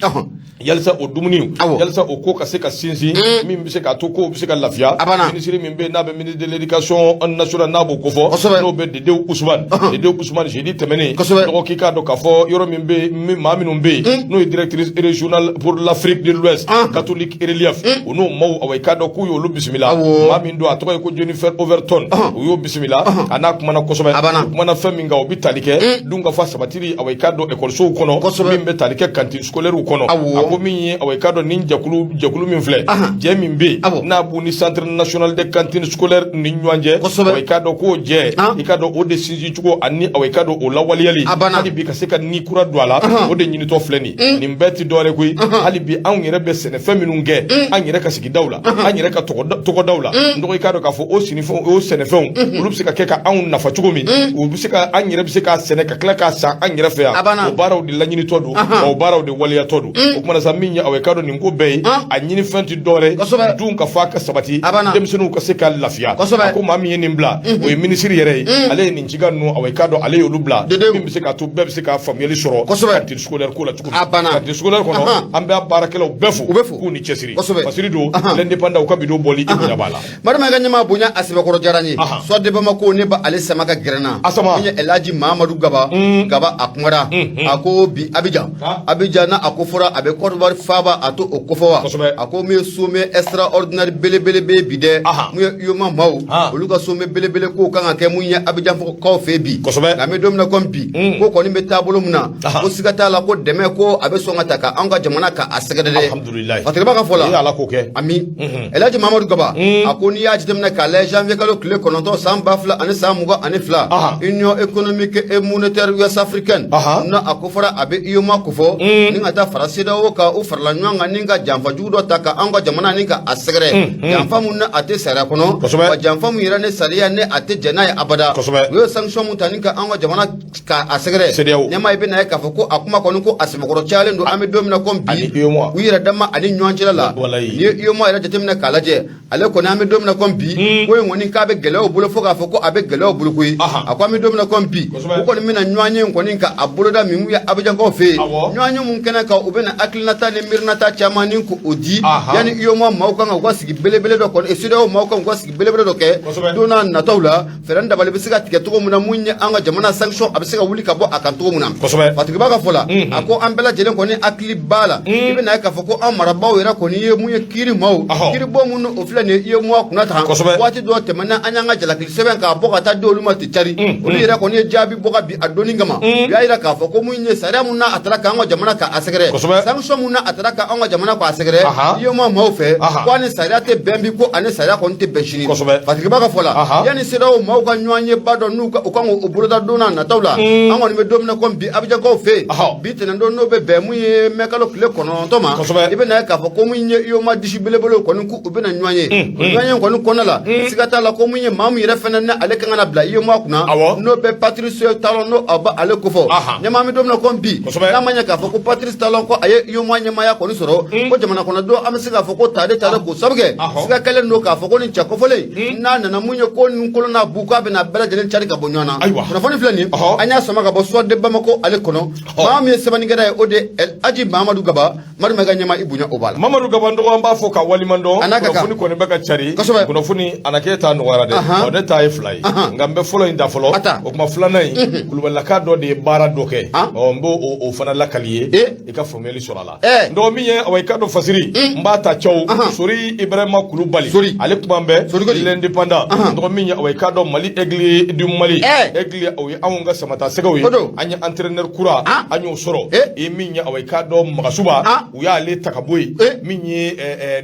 yalisa o dumuni yalisa o ko ka se ka sinsin min bɛ se k'a to kow bɛ se ka lafiya minisiri min bɛ yen n'a bɛ ministre de l'éducation nationale n'a b'o kofɔ n'o bɛ Dedewu Usumani Dedewu Usumani jeudi tɛmɛnen dɔgɔ k'i k'a dɔn k'a fɔ yɔrɔ min bɛ yen maa minnu bɛ yen n'o ye directrice régionale pour l'Afrique de l'Ouest Catholic Relief o n'o maaw awa i k'a dɔn k'u y'olu bisimila maa min don a tɔgɔ ye ko Jennifer Overton u y'o bisimila a n'a kumana kosɛbɛ u kumana fɛn min kan o bɛ tali kɛ dunkafa sabatili awa i k'a dɔn ekɔlisow kɔnɔ min bɛ tali kɛ cantine scolaire kɔnɔ a ko min ye awa i k'a dɔn nin jɛkulu jɛkulu min filɛ jɛ min bɛ yen n'a b'u ni centre national de cantine scolaire ni ɲɔgɔn cɛ awa i k'a dɔn k'o jɛ i k'a dɔn o de sinsin cogo ani awa i k'a dɔn o lawaleyali hali bi ka se ka ni kura don a la o de ɲinitɔ filɛ nin ye nin bɛɛ tɛ dɔwɛrɛ koyi hali bi anw yɛrɛ bɛ sɛnɛfɛn minnu kɛ an yɛrɛ ka sigidaw la an yɛrɛ ka tɔgɔdaw la n dɔgɔ i k'a dɔn k'a fɔ o sinifɛnw o sɛnɛfɛnw olu bɛ se ka kɛ ka anw nafa cogo min u bɛ se ka an yɛrɛ bɛ se k'a sɛnɛ ka tila k'a san an yɛrɛ fɛ yan o baaraw de laɲinitɔ don o baaraw de waleyatɔ don o kumana sa min ye awa i k'a dɔn nin ko bɛɛ ye a ɲini fɛn tɛ dɔwɛrɛ dunkafa ka sabati denmisɛnninw ka se ka lafiya a ko maa min ye nin bila o ye minisiri yɛrɛ ye ale ye nin cikan ninnu awa i k'a dɔn ale y'olu bila min bɛ se k'a to bɛɛ bɛ se ka faamuyali sɔrɔ cantine scolaire ko la cogo min cantine scolaire kɔnɔ an bɛ baarakɛlaw bɛɛ fo k'u ni cɛsiri Fasiri don l'Indépendant u ka bi don bɔli i bonya b'a la Madama ka ɲɛmaa bonya a sɛbɛkɔrɔ diyara n ye Soir de Bamako ne ba ale sama ka gɛrɛ n na Asama min ye Elhaji Mamadu Gaba Gaba a kumara a ko bi Abidjan Abidjan n'a a ko fɔra a bɛ Côte d'Ivoire faaba a to o kofɔ wa a ko min ye sommet extraordinaire belebele bɛ bi dɛ mun ye UEMOA maaw olu ka sommet belebele ko kan ka kɛ mun ye Abidjan kaw fɛ bi nka an bɛ don min na komi bi ko kɔni bɛ taabolo min na ko siga t'a la ko dɛmɛ ko a bɛ sɔn ka ta ka anw ka jamana ka a sɛgɛrɛ dɛ alhamdulilayi Fatiriba ka fɔ la ee ala k'o kɛ ami Elhaji Mamadu Gaba a ko n'i y'a jateminɛ k'a lajɛ janvier kalo tile 9 san 2022 Union économique et monétaire ouest africaine n'a a ko fɔra a bɛ UEMOA kofɔ ni ka taa fara CEDEAO kan u farala ɲɔgɔn kan ni ka janfa jugu dɔ ta ka anw ka jamana ni ka a sɛgɛrɛ janfa mun ni a tɛ sariya kɔnɔ wa janfa mun yɛrɛ ni sariya ni a tɛ jɛn n'a ye abada u ye sanction mun ta ni ka anw ka jamana ka a sɛgɛrɛ CEDEAO ɲɛmaa i bɛna ye k'a fɔ ko a kuma kɔni ko a sɛbɛkɔrɔ cayalen don an bɛ don min na komi bi u yɛrɛ dama ani ɲɔgɔn cɛla la n'i ye UEMOA yɛrɛ jateminɛ k'a lajɛ ale kɔni an bɛ don min na komi bi ko in kɔni k'a bɛ gɛlɛyaw bolo fo k'a fɔ ko a bɛ gɛlɛyaw bolo koyi a ko an bɛ don min na komi bi u kɔni bɛna ɲɔgɔnye in kɔni ka a boloda min ye Abijankaw fɛ yen ɲɔgɔnye mun kɛnɛ kan u bɛna hakilinata ni miirinata caman ni k'o di yanni UEMOA maaw kan ka u ka sigi belebele dɔ kɔni CEDEAO maaw kan k'u ka sigi belebele dɔ kɛ don n'a nataw la fɛɛrɛ dabali bɛ se ka tigɛ cogo min na mun ye an ka jamana sanction a bɛ se ka wuli ka bɔ a kan cogo min na kosɛbɛ Fatigiba ka fɔ la a ko an bɛɛ lajɛlen kɔni hakili b'a la i bɛna ye k'a fɔ ko an marabaaw yɛrɛ kɔni ye mun ye kiiri maaw kiiri bɔ minnu o filɛ nin ye UEMOA kunna tan kosɛbɛ waati dɔ tɛmɛna an y'an ka jalakili sɛbɛn k'a bɔ ka taa di olu ma ten cari olu yɛrɛ kɔni ye jaabi bɔ ka bin a donni kama u y'a yira k'a fɔ ko mun ye sariya mun na a taara k'an ka jamana k'a sɛgɛrɛ kosɛbɛ sanction mun na a taara k'an ka jamana k'a sɛgɛrɛ UEMOA maaw fɛ ko a ni sariya tɛ bɛn bi ko a ni sariya kɔni tɛ bɛn sini kosɛbɛ Fatigiba ka fɔ la yanni CEDEAO maaw ka ɲɔgɔnyeba dɔ n'u u kan k'o boloda don n'a nataw la an kɔni bɛ don min na komi bi Abijankaw fɛ yen bi tɛnɛndon n'o bɛ bɛn mun ye mɛ kalo tile 9 ma i bɛna ye k'a fɔ ko mun ye UEMOA disi belebelew kɔni k'u bɛna ɲɔgɔn ye o ɲɔgɔnye kɔni kɔnɔna la siga t'a la ko mun ye maa min yɛrɛ fɛnɛ ni ale kan ka na bila UEMOA kunna n'o bɛ Patrice Talon n'o a b'ale kofɔ ɲɛmaa an bɛ don min na komi bi n'a ma ɲɛ k'a fɔ ko Patrice Talon ko a ye UEMOA ɲɛmaaya kɔni sɔrɔ ko jamana kɔnɔdenw an bɛ se k'a fɔ ko tare tare k'o sabu kɛ siga kɛlen don k'a fɔ ko nin cɛ kofɔlen n'a nana mun ye ko nin kolon n'a bu k'a bɛna bɛɛ lajɛlen cari ka bɔ ɲɔgɔn na kunnafoni filɛ nin an y'a sama ka bɔ Soir de Bamako ale kɔnɔ maa min ye sɛbɛnnikɛla ye o de Aji Mamadu Gaba Madu Mayiga ɲɛmaa i bonya o b'a la Mamadu Gaba n dɔgɔ an b'a fɔ ka waliman dɔn A n'a ka kan. kunnafoni kɔni bɛ ka cari Kosɛbɛ. kunnafoni a na k'e ta nɔgɔyara dɛ ɔ ne ta ye fila ye nka n bɛ fɔlɔ in da fɔlɔ A ta. o tuma filanan in kulubalilaka dɔ de ye baara dɔ kɛ ɔ n b'o o fana lakali ye E. i ka faamuyali sɔrɔ a la Ɛ. n dɔgɔ min ye awa i ka dɔn fasiri n b'a ta cɛw Sori Ibrahima Kulubali Sori. ale kuma bɛ Sori ko di? l'Indépendant n dɔgɔ min ye awa i ka dɔn Mali Aigle du Mali Ɛ. Aigle o ye anw ka samata sɛgɛw ye O don. an ye entraîneur kura an y'o sɔrɔ E. i min ye awa i k'a dɔn Magasuba u y'ale ta ka bɔ yen E. min ye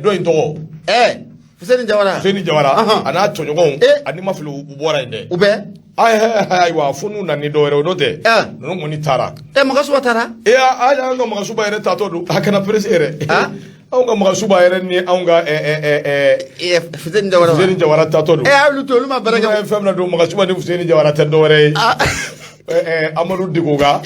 dɔ in tɔgɔ Fuseni Jawara Fuseni Jawara a n'a tɔɲɔgɔnw E. ani ma fili u bɔra yen dɛ u bɛ ayiwa fo n'u nana ni dɔ wɛrɛ ye o n'o tɛ ninnu kɔni taara Magasuba taara ee hali an ka Magasuba yɛrɛ taatɔ don a kana pressé yɛrɛ anw ka Magasuba yɛrɛ ni anw ka Fuseni Jawara Fuseni Jawara taatɔ don a y'olu to olu ma baara kɛ fɛn min na don Magasuba ni Fuseni Jawara tɛ dɔ wɛrɛ ye Amadu Dikoga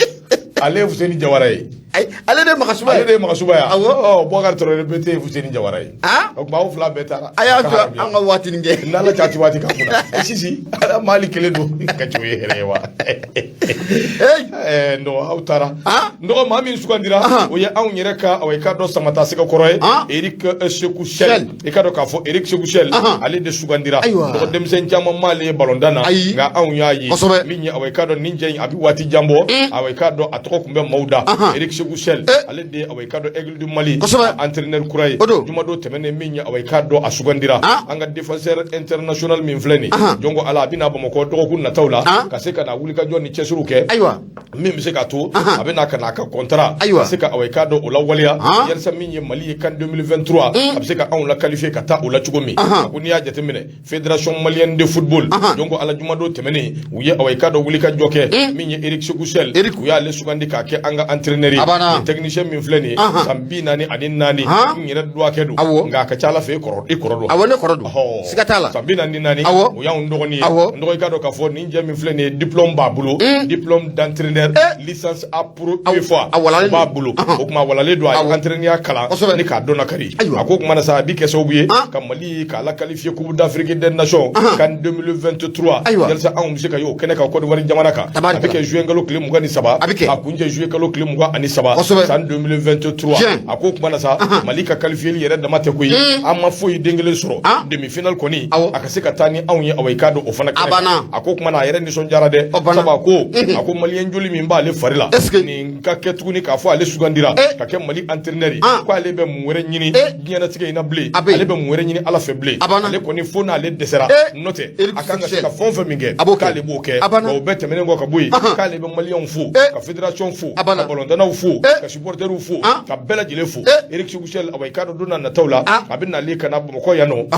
ale ye Fuseni Jawara ye ayi Ale de ye Magasuba ye. Ale de ye Magasuba ye. Awɔ. Ɔ, Bubakari Tarawele BT ye Fuseni Jawara ye. Ah? O tuma aw fila bɛɛ taara. A y'a to an ka waatinin kɛ. N'Ala cɛ a ti waati k'an kunna. Sisi, ala Mali kelen don. Ka cogo ye hɛrɛ ye wa. Hey! N dɔgɔ aw taara. Ah? N dɔgɔ maa min sugandira, o ye anw yɛrɛ ka awa i k'a dɔn Samata Sɛgɛ kɔrɔ ye. Ah? Eric Sekou Chelle. I k'a dɔn k'a fɔ Eric Sekou Chelle, ale de sugandira. Ayiwa. N dɔgɔ denmisɛn caman m'ale ye balontan na. Ayi. Nka anw y'a ye. Kosɛbɛ. Min ye awa i k'a dɔn nin cɛ in a bɛ waati jan bɔ. Awa i k'a dɔn a tɔgɔ tun bɛ maaw da. Eric Sekou Chelle, ale de ye awa i k'a dɔn Aigle du Mali. Kosɛbɛ. Entraîneur kura ye. O don. Jumadon tɛmɛnen min ye awa i k'a dɔn a sugandira. An ka défenseur international min filɛ nin ye. Jɔn ko Ala a bɛ na Bamakɔ dɔgɔkun nataw la. Ka se ka na wulikajɔ ni cɛsiriw kɛ. Ayiwa. Min bɛ se k'a to a bɛ na ka n'a ka contrat Ayiwa. ka se ka awa i k'a dɔn o lawaleya yalisa min ye Mali ye CAN 2023 a bɛ se ka anw la qualifier ka taa o la cogo min. A ko n'i y'a jateminɛ Fédération malienne de football, jɔn ko Ala jumadon tɛmɛnen u ye awa i k'a dɔn wulikajɔ kɛ min ye Eric Sekou Chelle, u y'ale sugandi k'a kɛ an ka entraîneur ye. A banna. Nin technicien min filɛ nin ye san 44 n yɛrɛ dɔgɔkɛ don, nka a ka ca Ala fɛ i kɔrɔ don. Awɔ, ne kɔrɔ don. Siga t'a la. San 44, Awɔ. o y'anw dɔgɔnin ye. Awɔ. N dɔgɔ i k'a dɔn k'a fɔ nin cɛ min filɛ nin ye diplôme b'a bolo, diplôme d'entraîneur licence A pro UEFA a walalen o b'a don. bolo. O tuma a walalen don, a ye entraîneur kalan ni k'a dɔn lakari. Ayiwa. A ko o tuma na sa a bi kɛ sababu ye ka Mali k'a la qualifier Coupe d'Afrique des Nations CAN 2023 Ayiwa. yalisa anw bɛ se ka ye o kɛnɛ kan Côte d'Ivoire jamana kan. Tabarikala. A bɛ kɛ juin kalo tile 23, A bɛ kɛ. a kuncɛ juillet kalo tile 23 san 2023. A ko o tuma na sa Mali ka qualifier yɛrɛ dama tɛ koyi, an ma foyi den kelen sɔrɔ demi finale kɔni, a ka se ka taa ni anw ye awa i k'a dɔn o fana A kɛnɛ kan. banna. A ko o tuma na a yɛrɛ nisɔndiyara dɛ, O banna. sabu a ko maliyɛn joli min b'ale fari la, Est-ce que nin ka kɛ tuguni k'a fɔ ale sugandira ka kɛ Mali entraîneur ye, ko ale bɛ mun wɛrɛ ɲini diɲɛlatigɛ in na bilen, A bɛ yen. ale bɛ mun wɛrɛ ɲini Ala fɛ bilen? A banna. Ale kɔni fo n'ale dɛsɛra, n'o tɛ Eric a kan ka se Chelle. ka fɛn o fɛn min kɛ, A b'o kɛ. k'ale b'o kɛ. A banna. Wa o bɛɛ tɛmɛnen kɔ ka bɔ yen, k'ale bɛ maliyɛnw fo, ka fédération fo, A banna. ka balontannaw fo, ka supporteriw fo, ka bɛɛ lajɛlen fo. Eric Sekou Chelle, awa i k'a dɔn don n'a nataw la a bɛ nalen ka na Bamakɔ yan nɔ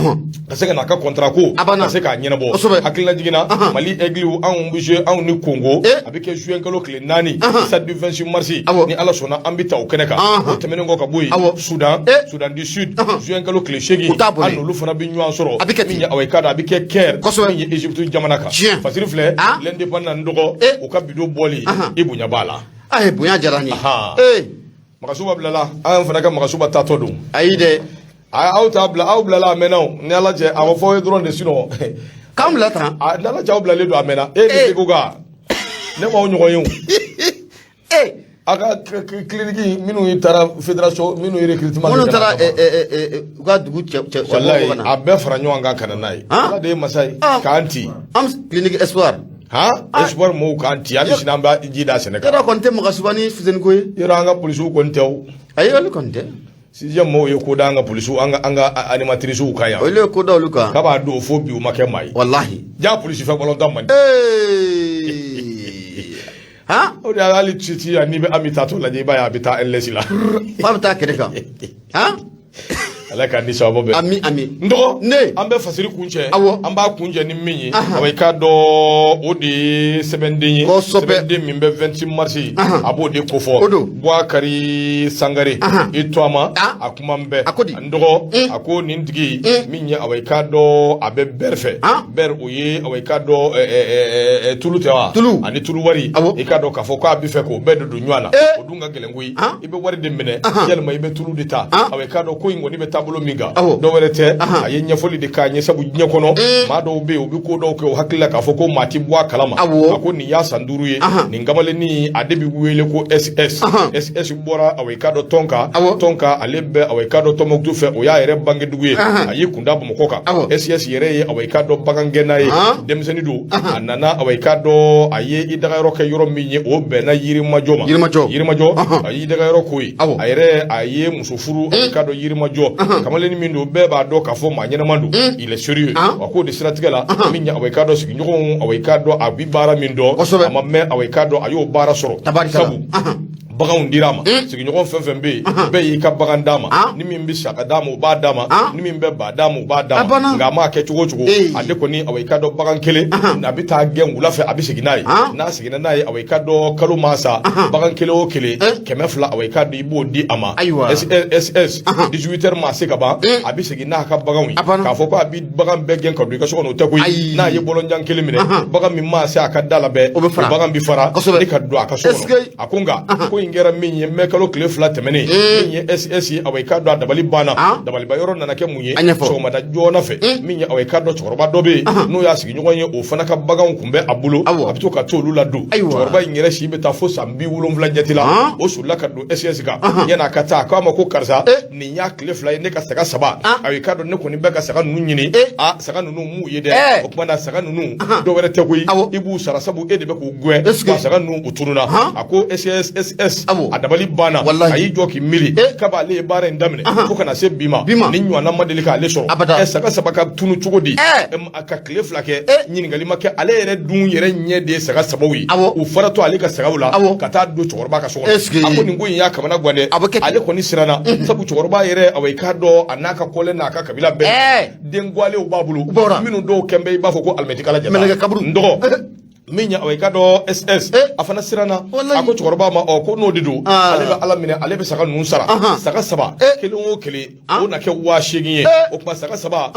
ka se ka n'a ka contrat ko A banna. ka se k'a ɲɛnabɔ. Hakililajigin na, Mali Aigle anw bɛ jouer anw ni Congo, a bɛ kɛ juin kalo tile 4, stade du 26 mars, ni Ala sɔnna an bɛ taa o kɛnɛ kan. O tɛmɛnen kɔ ka bɔ yen, Soudan, Soudan du Sud, juin kalo tile 8, U t'a boli. an n'olu fana bɛ ɲɔgɔn sɔrɔ. A bɛ kɛ ten. Min ye awa i k'a dɔn a bɛ kɛ Caire, min ye Égypte jamana kan. Fasiri filɛ, l'Indépendant n dɔgɔ, u ka bidon bɔli i bonya b'a la. Ayi, bonya diyara n ye. Magasuba bilala, an fana ka Magasuba taatɔ don. Ayi dɛ. Aw t'a bila, aw bilala a mɛnna o, ni Ala cɛ a ma fɔ aw ye dɔrɔn de, sinon K'an bila tan. Ni Ala cɛ aw bilalen don a mɛnna. E ni Segu ka ne m'aw ɲɔgɔn ye o. A ka clinique minnu taara fédération minnu ye recrutement Minnu kɛ ka na taara kama. u ka dugu cɛ Walayi ka na. a bɛɛ fara ɲɔgɔn kan ka na n'a ye. Ala de ye masa ye k'an ci. An clinique Espoir. Han, Espoir mɔgɔw k'an ci hali sini an b'a ji da sɛnɛ kan. Yɔrɔ kɔni tɛ Magasuba ni Fuseni ko ye. Yɔrɔ an ka polisiw kɔni tɛ o. Ayi, olu kɔni tɛ. Sixième mɔgɔw ye ko da an ka polisiw an ka animatrices kan yan. Olu ye ko da olu kan. K'a b'a don fo bi u ma kɛ maa ye. Walahi. Ja polisi fɛ balontan man di. Han? O de y'a hali ci yan n'i bɛ Ami taatɔ lajɛ i b'a ye a bɛ taa LS la. F'a bɛ taa kɛnɛ kan. Han? Ala k'an ni sababu bɛn. Ami ami. N dɔgɔ. Ne. An bɛ fasiri kuncɛ. Awɔ. An b'a kuncɛ ni min ye. Awa i k'a dɔn o de ye sɛbɛnden ye. Kosɛbɛ. Sɛbɛnden min bɛ 26 mars. A b'o de kofɔ. O don. Buwakari Sangare. I to a ma. A kuma n bɛɛ. A ko di? N dɔgɔ. A ko nin tigi. Min ye awa i k'a dɔn a bɛ beurre fɛ. Beurre o ye awa i k'a dɔn tulu tɛ wa? Tulu. Ani tulu wari. Awɔ. I k'a dɔn k'a fɔ k'a bɛ fɛ k'o bɛɛ de don ɲɔgɔn na. O dun ka gɛlɛn koyi. I bɛ wari de minɛ. Yalima i bɛ tulu de ta. Awa i k'a dɔn ko in kɔni bɛ taabolo min kan. Awɔ. Dɔ wɛrɛ tɛ, a ye ɲɛfɔli de k'a ɲɛ sabu diɲɛ kɔnɔ maa dɔw bɛ yen u bɛ ko dɔw kɛ u hakili la k'a fɔ ko maa ti bɔ a kalama. Awɔ. A ko nin y'a san 5 ye. Nin kamalennin a de bɛ wele ko SS. SS bɔra awa i k'a dɔn tɔn kan. Awɔ. Tɔn kan ale bɛ awa i k'a dɔn Tɔnbukutu fɛ, o y'a yɛrɛ bangedugu ye. A y'i kun da Bamakɔ kan. Awɔ. SS yɛrɛ ye awa i k'a dɔn bagangɛnna ye. Denmisɛnnin don. A nana awa i k'a dɔn a ye i dagayɔrɔ kɛ yɔrɔ min ye o bɛnna Yirimajɔ ma. Yirimajɔ. Yirimajɔ. A y'i dagayɔrɔ k'o ye. Awɔ. A yɛrɛ a ye muso furu awa i k'a dɔn Yirimajɔ. Kamalennin min don bɛɛ b'a dɔn k'a fɔ maa ɲɛnama don. Il est sérieux. A k'o de siratigɛ la min ye awa i k'a dɔn sigiɲɔgɔnw awa i k'a dɔn a bi baara min dɔn. Kosɛbɛ. A ma mɛn awa i k'a dɔn a y'o baara sɔrɔ. Tabarikala. Sabu baganw dira a ma. Sigiɲɔgɔn fɛn fɛn bɛ yen bɛɛ y'i ka bagan d'a ma. Ni min bɛ saga d'a ma o b'a d'a ma. Ni min bɛ ba d'a ma o b'a d'a A ma. banna. Nka a m'a kɛ cogo o cogo ale kɔni awa i k'a dɔn bagan kelen a bɛ taa gɛn wula fɛ a bɛ segin n'a ye. N'a seginna n'a ye awa i k'a dɔn kalo maa sa bagan kelen o kelen 200 awa i k'a dɔn i b'o di a ma. Ayiwa. SS 18 heures maa se ka ban a bɛ segin n'a ka baganw ye. A banna. K'a fɔ ko a bɛ bagan bɛɛ gɛn ka don i ka so kɔnɔ o tɛ koyi. Ayi. N'a ye bɔlɔnjan kelen minɛ bagan min maa se a ka da la bɛɛ O bɛ fara. o bagan bɛ fara Kosɛbɛ. ni ka don a ka so Est-ce kɔnɔ. que A ko nka ko in in kɛra min ye mɛ kalo tile 2 tɛmɛnen, min ye SS ye, awa i k'a dɔn a dabali banna. Dabaliba yɔrɔ nana kɛ mun ye? A ɲɛfɔ. Sɔgɔmada joona fɛ, min ye, awa i k'a dɔn cɛkɔrɔba dɔ bɛ yen, n'o y'a sigiɲɔgɔn ye, o fana ka baganw kun bɛ a bolo, a bɛ to ka t'olu ladon. Cɛkɔrɔba in yɛrɛ si bɛ taa fo san 70 jate la. O solila ka don SS kan yan'a ka taa, a k'a ma ko karisa, nin y'a tile 2 ye, ne ka saga 3, awa i k'a dɔn ne kɔni bɛ ka saga ninnu ɲini, a saga ninnu m'u ye dɛ. O tuma na saga ninnu dɔ wɛrɛ tɛ koyi, i b'u sara, sabu e de bɛ k'u gɛn, wa saga ninnu u tununna. A ko SSS, a dabali banna, a y'i jɔ k'i miiri kab'ale ye baara in daminɛ fo ka na se bi ma, nin ɲɔgɔnna ma deli k'ale sɔrɔ. Saga 3 ka tunu cogo di ka tile 2 kɛ ɲininkali ma kɛ? Ale yɛrɛ dun yɛrɛ ɲɛ de ye saga 3 ye, u faratɔ ale ka sagaw la ka taa don cɛkɔrɔba ka so kɔnɔ. A ko nin ko in y'a kamana gan dɛ. Ale kɔni siranna, sabu cɛkɔrɔba yɛrɛ, awa i k'a dɔn a n'a ka kɔlɛ n'a ka kabila bɛɛ, den gwalew b'a bolo minnu dɔw kɛn bɛ i b'a fɔ ko alimɛtikala jata. N dɔgɔ, min ye, awa i k'a dɔn SS, a fana siranna. A ko cɛkɔrɔba ma, ɔ ko n'o de don, ale bɛ Ala minɛ, ale bɛ saga ninnu sara. Saga 3, kelen o kelen o na kɛ 8000 ye. O tuma saga 3,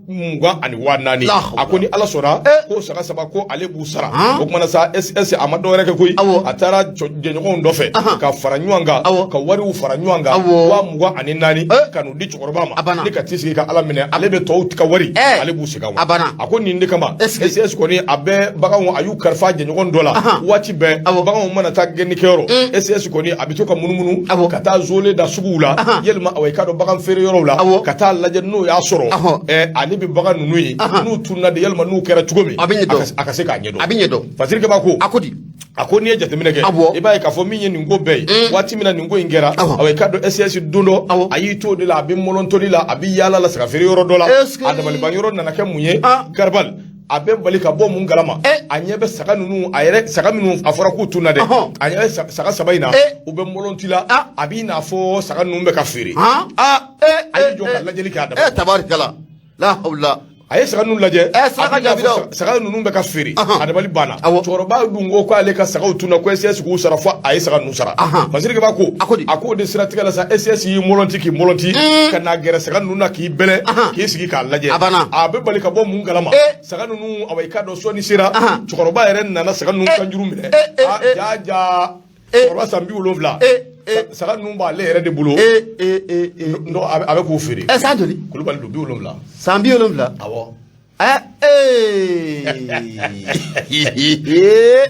20,000 ani 4000. A ko ni Ala sɔnna, ko saga 3, ko ale b'u sara. O tuma na sa, SS a ma dɔwɛrɛ kɛ koyi, a taara jɛɲɔgɔnw nɔfɛ ka fara ɲɔgɔn kan, ka wariw fara ɲɔgɔn kan, 24,000, ka n'u di cɛkɔrɔba ma, ni ka t'i sigi ka Ala minɛ, ale bɛ tɔw ka wari, ale b'u segin a ma. A ko nin de kama, SS kɔni a bɛ baganw, a y'u kalifa jɛɲɔgɔn dɔ la. Waati bɛɛ baganw mana taa gɛnnikɛyɔrɔ, SS kɔni a bɛ to ka munumunu ka taa zole da suguw la, yalima awa i k'a dɔn bagan feere yɔrɔw la, ka taa lajɛ n'o y'a sɔrɔ ale bɛ bagan ninnu ye, n'u tununna de, yalima n'u kɛra cogo min, a ka se k'a ɲɛdɔn. A bɛ ɲɛdɔn. Fasirikɛ b'a ko a ko di? A ko n'i ye jateminɛ kɛ, i b'a ye k'a fɔ min ye nin ko bɛɛ ye, waati min na nin ko in kɛra, awa i k'a dɔn SS don dɔ a y'i to o de la, a bɛ mɔlɔntɔli la, a bɛ yaala la saga feere yɔrɔ dɔ la. A dabaliban yɔrɔ nana kɛ mun ye? Garibali, a bɛ bali ka bɔ mun kalama? A ɲɛ bɛ saga ninnu, a yɛrɛ saga minnu a fɔra k'u tunna dɛ, a ɲɛ bɛ saga 3 in na, u bɛ mɔlɔnti la, a b'i n'a fɔ saga ninnu bɛ ka feere. A y'i jɔ ka lajɛli kɛ a dabali. Tabarikala, la hawla. A ye saga ninnu lajɛ, saga ninnu bɛ ka feere, a dabali banna. Cɛkɔrɔba dun ko k'ale ka sagaw tunna, ko SS k'u sara, fo a ye saga ninnu sara. Fasirikɛ b'a ko a k'o de siratigɛ la sa, SS y'i mɔlɔnti k'i mɔlɔnti ka na gɛrɛ saga ninnu na, k'i bɛlɛn, k'i sigi k'a lajɛ. A bɛ bali ka bɔ mun kalama? Saga ninnu, awa i k'a dɔn sɔɔni sera, cɛkɔrɔba yɛrɛ nana saga ninnu kanjuru minɛ. Ja ja, cɛkɔrɔba san 70, saga ninnu b'ale yɛrɛ de bolo, a bɛ k'u feere. San joli? Kulubali don, 70. San 70? Awɔ.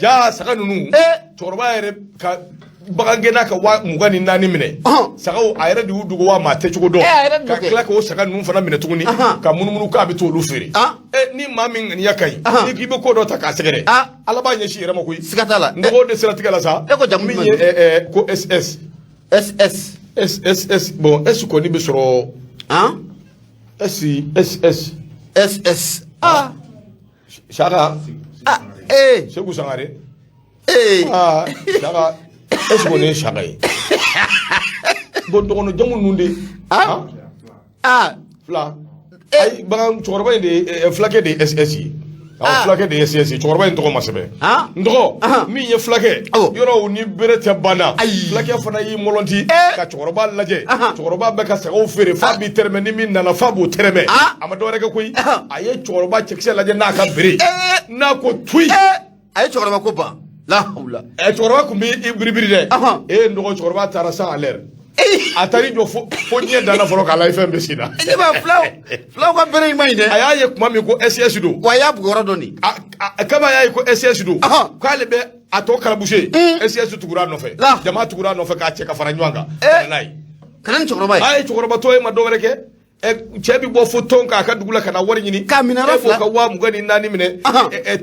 Ja, saga ninnu, cɛkɔrɔba yɛrɛ ka bagangɛnna ka 24,000 minɛ, sagaw a yɛrɛ de y'u dogo wa maa tɛ cogo dɔn, ka tila k'o saga ninnu fana minɛ tuguni ka munumunu k'a bɛ t'olu feere. Ni maa min ŋaniya ka ɲi, ni k'i bɛ ko dɔ ta k'a sɛgɛrɛ, Ala b'a ɲɛsin yɛrɛ ma koyi. Siga t'a la. N dɔgɔ de siratigɛ la sa. E ko jamu min ye ko SS. SS. SSS, bon S kɔni bɛ sɔrɔ. S SS. SS. Saka. Seku Sangare. Saka. S kɔni ye Saka ye. Bon dɔgɔnɔ jamu ninnu de. Fila. Ayi, bagan cɛkɔrɔba in de ye fulakɛ de ye SS ye. Fulakɛ de ye SS ye, cɛkɔrɔba in tɔgɔ ma sɛbɛn. N dɔgɔ, min ye fulakɛ, yɔrɔw ni bere tɛ banna. Fulakɛ fana y'i mɔlɔnti ka cɛkɔrɔba lajɛ. Cɛkɔrɔba bɛ ka sagaw feere, f'a b'i tɛrɛmɛ, ni min nana f'a b'o tɛrɛmɛ. A ma dɔwɛrɛ kɛ koyi, a ye cɛkɔrɔba cɛkisɛ lajɛ n'a ka bere, n'a ko tuyi. A ye cɛkɔrɔba ko ban. La hawla. Cɛkɔrɔba tun bɛ i biribiri dɛ. N dɔgɔ, cɛkɔrɔba taara sans à l'air. A taar'i jɔ fo diɲɛ danna fɔlɔ k'a la fɛn bɛ sen na. Ne b'a filaw ka bere in ma ɲi dɛ. A y'a ye tuma min ko SS don. Wa a y'a bugɔ yɔrɔ dɔ nin. Kaba y'a ye ko SS don. K'ale bɛ a tɔ kalabuse. SS tugura a nɔfɛ. Jama tugura a nɔfɛ k'a cɛ ka fara ɲɔgɔn kan. Ka na n'a ye. Ka na ni cɛkɔrɔba ye. A ye cɛkɔrɔba tɔ ye ma dɔwɛrɛ kɛ. Cɛ bɛ bɔ fo tɔn k'a ka dugu la ka na wari ɲini. K'a minɛ yɔrɔ fila. E b'o ka 24,000 minɛ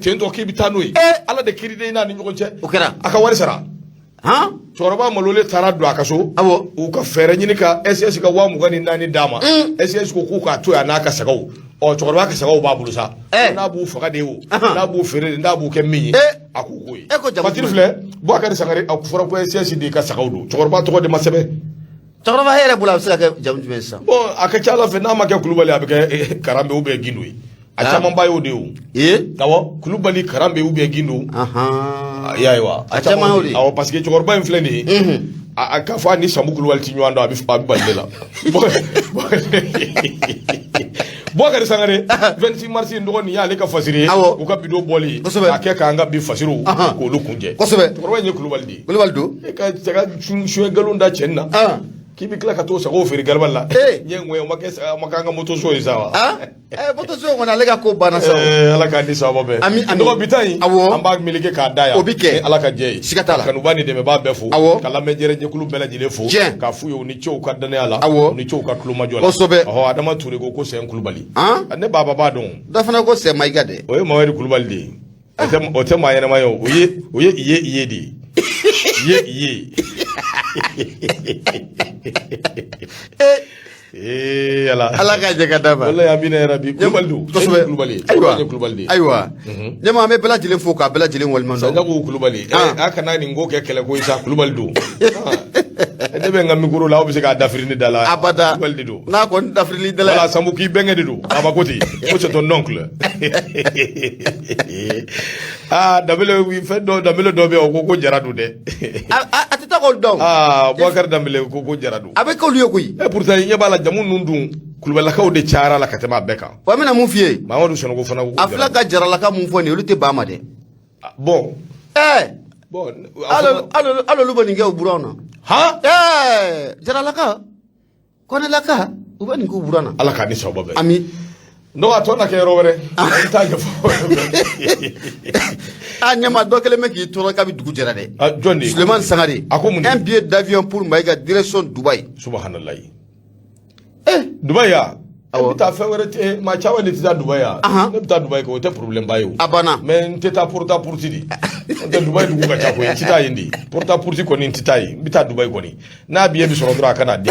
ten tɔ k'i bɛ taa n'o ye. Ala de kiiriden i n'a ni ɲɔgɔn cɛ. O kɛra. A ka wari sara. Cɛkɔrɔba malolen taara don a ka so. U ka fɛɛrɛ ɲini ka SS ka 24,000 d'a ma. SS ko k'u k'a to yan n'a ka sagaw. Ɔ cɛkɔrɔba ka sagaw b'a bolo sa. N'a b'u faga de o, n'a b'u feere de, n'a b'u kɛ min ye, a k'u k'o ye. Fatiri filɛ, Bubakari Sangare, a fɔra ko SS de ka sagaw don. Cɛkɔrɔba tɔgɔ de ma sɛbɛn. Cɛkɔrɔba yɛrɛ bolo a bɛ se ka kɛ jamu jumɛn sisan? Bon, a ka ca Ala fɛ n'a ma kɛ Kulubali, a bɛ kɛ Karanbe ou bien Gindo ye. A camanba y'o de ye o. Awɔ, Kulubali, Karanbe ou bien Gindo. I y'a ye wa? A caman y'o de ye. Awɔ, parce que cɛkɔrɔba in filɛ nin ye. A k'a fɔ a ni Sanbu Kulubali ti ɲɔgɔn dɔn, a bɛ bali ne la. Bubakari Sangare, 26 mars, n dɔgɔ, nin y'ale ka fasiri ye. U ka vidéo bɔli k'a kɛ k'an ka bi fasiriw k'olu kunjɛ. Cɛkɔrɔba in ye Kulubali de ye. Kulubali don. E ka saga suɲɛ nkalon da cɛ nin na k'i bɛ tila ka t'o sagaw feere gariba la. Ɲɛ ŋɔyɔ, o ma kɛ o ma k'an ka moto so ye sa wa? Moto so kɔni, ale ka ko banna sa. Ala k'a ni sababa bɛn. Ami, ami. Dɔgɔ, bi ta in, an b'a meleke k'a da yan. O bɛ kɛ. Ni Ala ka jɛ ye. Siga t'a la. Kanuba ni dɛmɛbaa bɛɛ fo. Ka lamɛnjɛrɛ jɛkulu bɛɛ lajɛlen fo. K'a f'u ye u ni ce u ka danaya la. U ni ce u ka tulomajɔ la. Ɔhɔ, Adama Ture ko ko Sɛn Kulubali. Ne baba b'a dɔn. Dɔ fana ko Sɛn Mayiga dɛ. O ye Mamadu Kulubali de ye. O tɛ maa ɲɛnama ye o. O ye iye iye de ye. Iye iye. Ee Ala. Ala ka jɛ ka d'a ma. Walayi, amina yarabi. Kulubali don. Kosɛbɛ. Kulubali. Ayiwa. Ye Kulubali de ye. Ayiwa. Ɲɛma, an bɛ bɛɛ lajɛlen fo k'a bɛɛ lajɛlen waleɲuman dɔn. Sanjago Kulubali. A kana nin ko kɛ kɛlɛ ko ye sa, Kulubali don. Ne bɛ n ka micro la, aw bɛ se k'a dafiri ne da la. Abada. Kulubali de don. N'a kɔni dafirili da la. Voilà, Sanbu k'i bɛnkɛ de don. A ko ten. Ko c'est ton oncle. Aa, Danbele, fɛn dɔ, Danbele dɔ bɛ yen, o ko ko Jara don dɛ. A tɛ taa k'olu dɔn. Aa, Bubakari Danbele ko Jara don. A bɛ k'olu ye koyi. Et pourtant, i ɲɛ b'a la, jamu ninnu dun, Kulubalilakaw de cayara la ka tɛmɛ a bɛɛ kan. Wa n bɛna mun f'i ye? Mamadu Sanogo fana ko ko A Jara. fila ka Jaralaka mun fɔ nin ye, olu tɛ ban a ma dɛ. Bon. Bon. Hali olu bɛ nin kɛ u buranw na. Han? Jaralaka, Kɔnɛlaka, u bɛ nin k'u buran na. Ala k'a ni sababa bɛn. Ami. Donc a tɔ na kɛ yɔrɔ wɛrɛ. An t'a ɲɛfɔ. A ɲɛma, dɔ kɛlen bɛ k'i tɔɔrɔ kabi dugu jɛra dɛ. Ah, jɔn de? Sulemani Sangare. A ko mun de? Un billet d'avion pour Maïga, direction Dubaï. Subahanallahi. Dubaï ya? Awɔ. Ne bɛ taa fɛn wɛrɛ tɛ, maa caman de tɛ taa Dubaï ya. Ne bɛ taa Dubaï kɛ, o tɛ problème ba ye o. A banna. Mais n tɛ taa porte à porte de. N tɛ Dubaï dugu ka ca koyi, n tɛ taa yen de. Porte à porte kɔni, n tɛ taa yen. N bɛ taa Dubaï kɔni. N'a billet bɛ sɔrɔ dɔrɔn, a ka n'a di.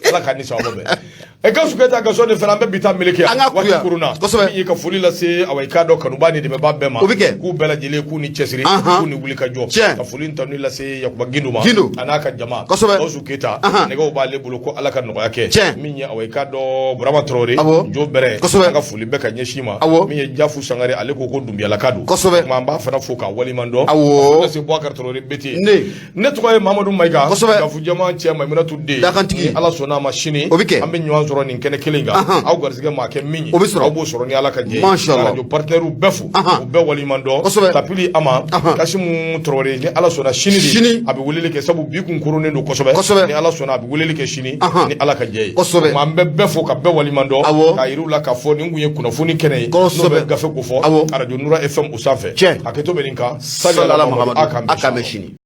Ala k'a ni sababa bɛn. E ka sukɛ ka sɔn de fana, an bɛ bi taa meleke An ka waati kuya. koronna. Kosɛbɛ. Min ye ka foli lase, awa, i k'a dɔn, kanuba ni dɛmɛbaa bɛɛ ma. O bɛ kɛ. K'u bɛɛ lajɛlen k'u ni cɛsiri, k'u ni wuli ka jɔ. Ka foli ni tanuni lase Yakuba Gindo ma. Gindo. A n'a ka jama. Gawusu Keyita. Nɛgɛw b'ale bolo, ko Ala ka nɔgɔya kɛ. Min ye, awa, i k'a dɔn, Burama Tarawele. Jo Bɛrɛ. An ka foli bɛ ka ɲɛsin ma. Min ye Jafu Sangare, ale ko ko Dunbiyalaka don. Kuma an b'a fana fo k'a waleɲuman dɔn. Ka foli lase Bubakari Tarawele Bete. Ne tɔgɔ ye Mamadu Mayiga. Gafu jama cɛ, Mayimunatu den. Dakantigi. Ni Ala sɔnna a ma, sini. O bɛ kɛ. An bɛ ɲɔgɔn sɔrɔ nin kɛnɛ kelen kan. Aw garisɛgɛ maa kɛ min ye. O bɛ sɔrɔ. Aw b'o sɔrɔ ni Ala ka jɛ ye. Mashallah. Radio partenaires bɛɛ fo. U bɛɛ waleɲuman dɔn. Tapili Ama. Kasimu Tarawele, ni Ala sɔnna sini de. Sini. A bɛ weleli kɛ, sabu bi kun koronnen don kosɛbɛ. Ni Ala sɔnna, a bɛ weleli kɛ sini. Ni Ala ka jɛ ye. O tuma an bɛ bɛɛ fo ka bɛɛ waleɲuman dɔn. K'a yir'u la k'a fɔ nin kun ye kunnafoni kɛnɛ ye. N'o bɛ gafe ko fɔ. Radio Nura FM o sanfɛ. Hakɛto bɛ nin kan. Salala Mahamadu. A k'an A k'an bɛn sini.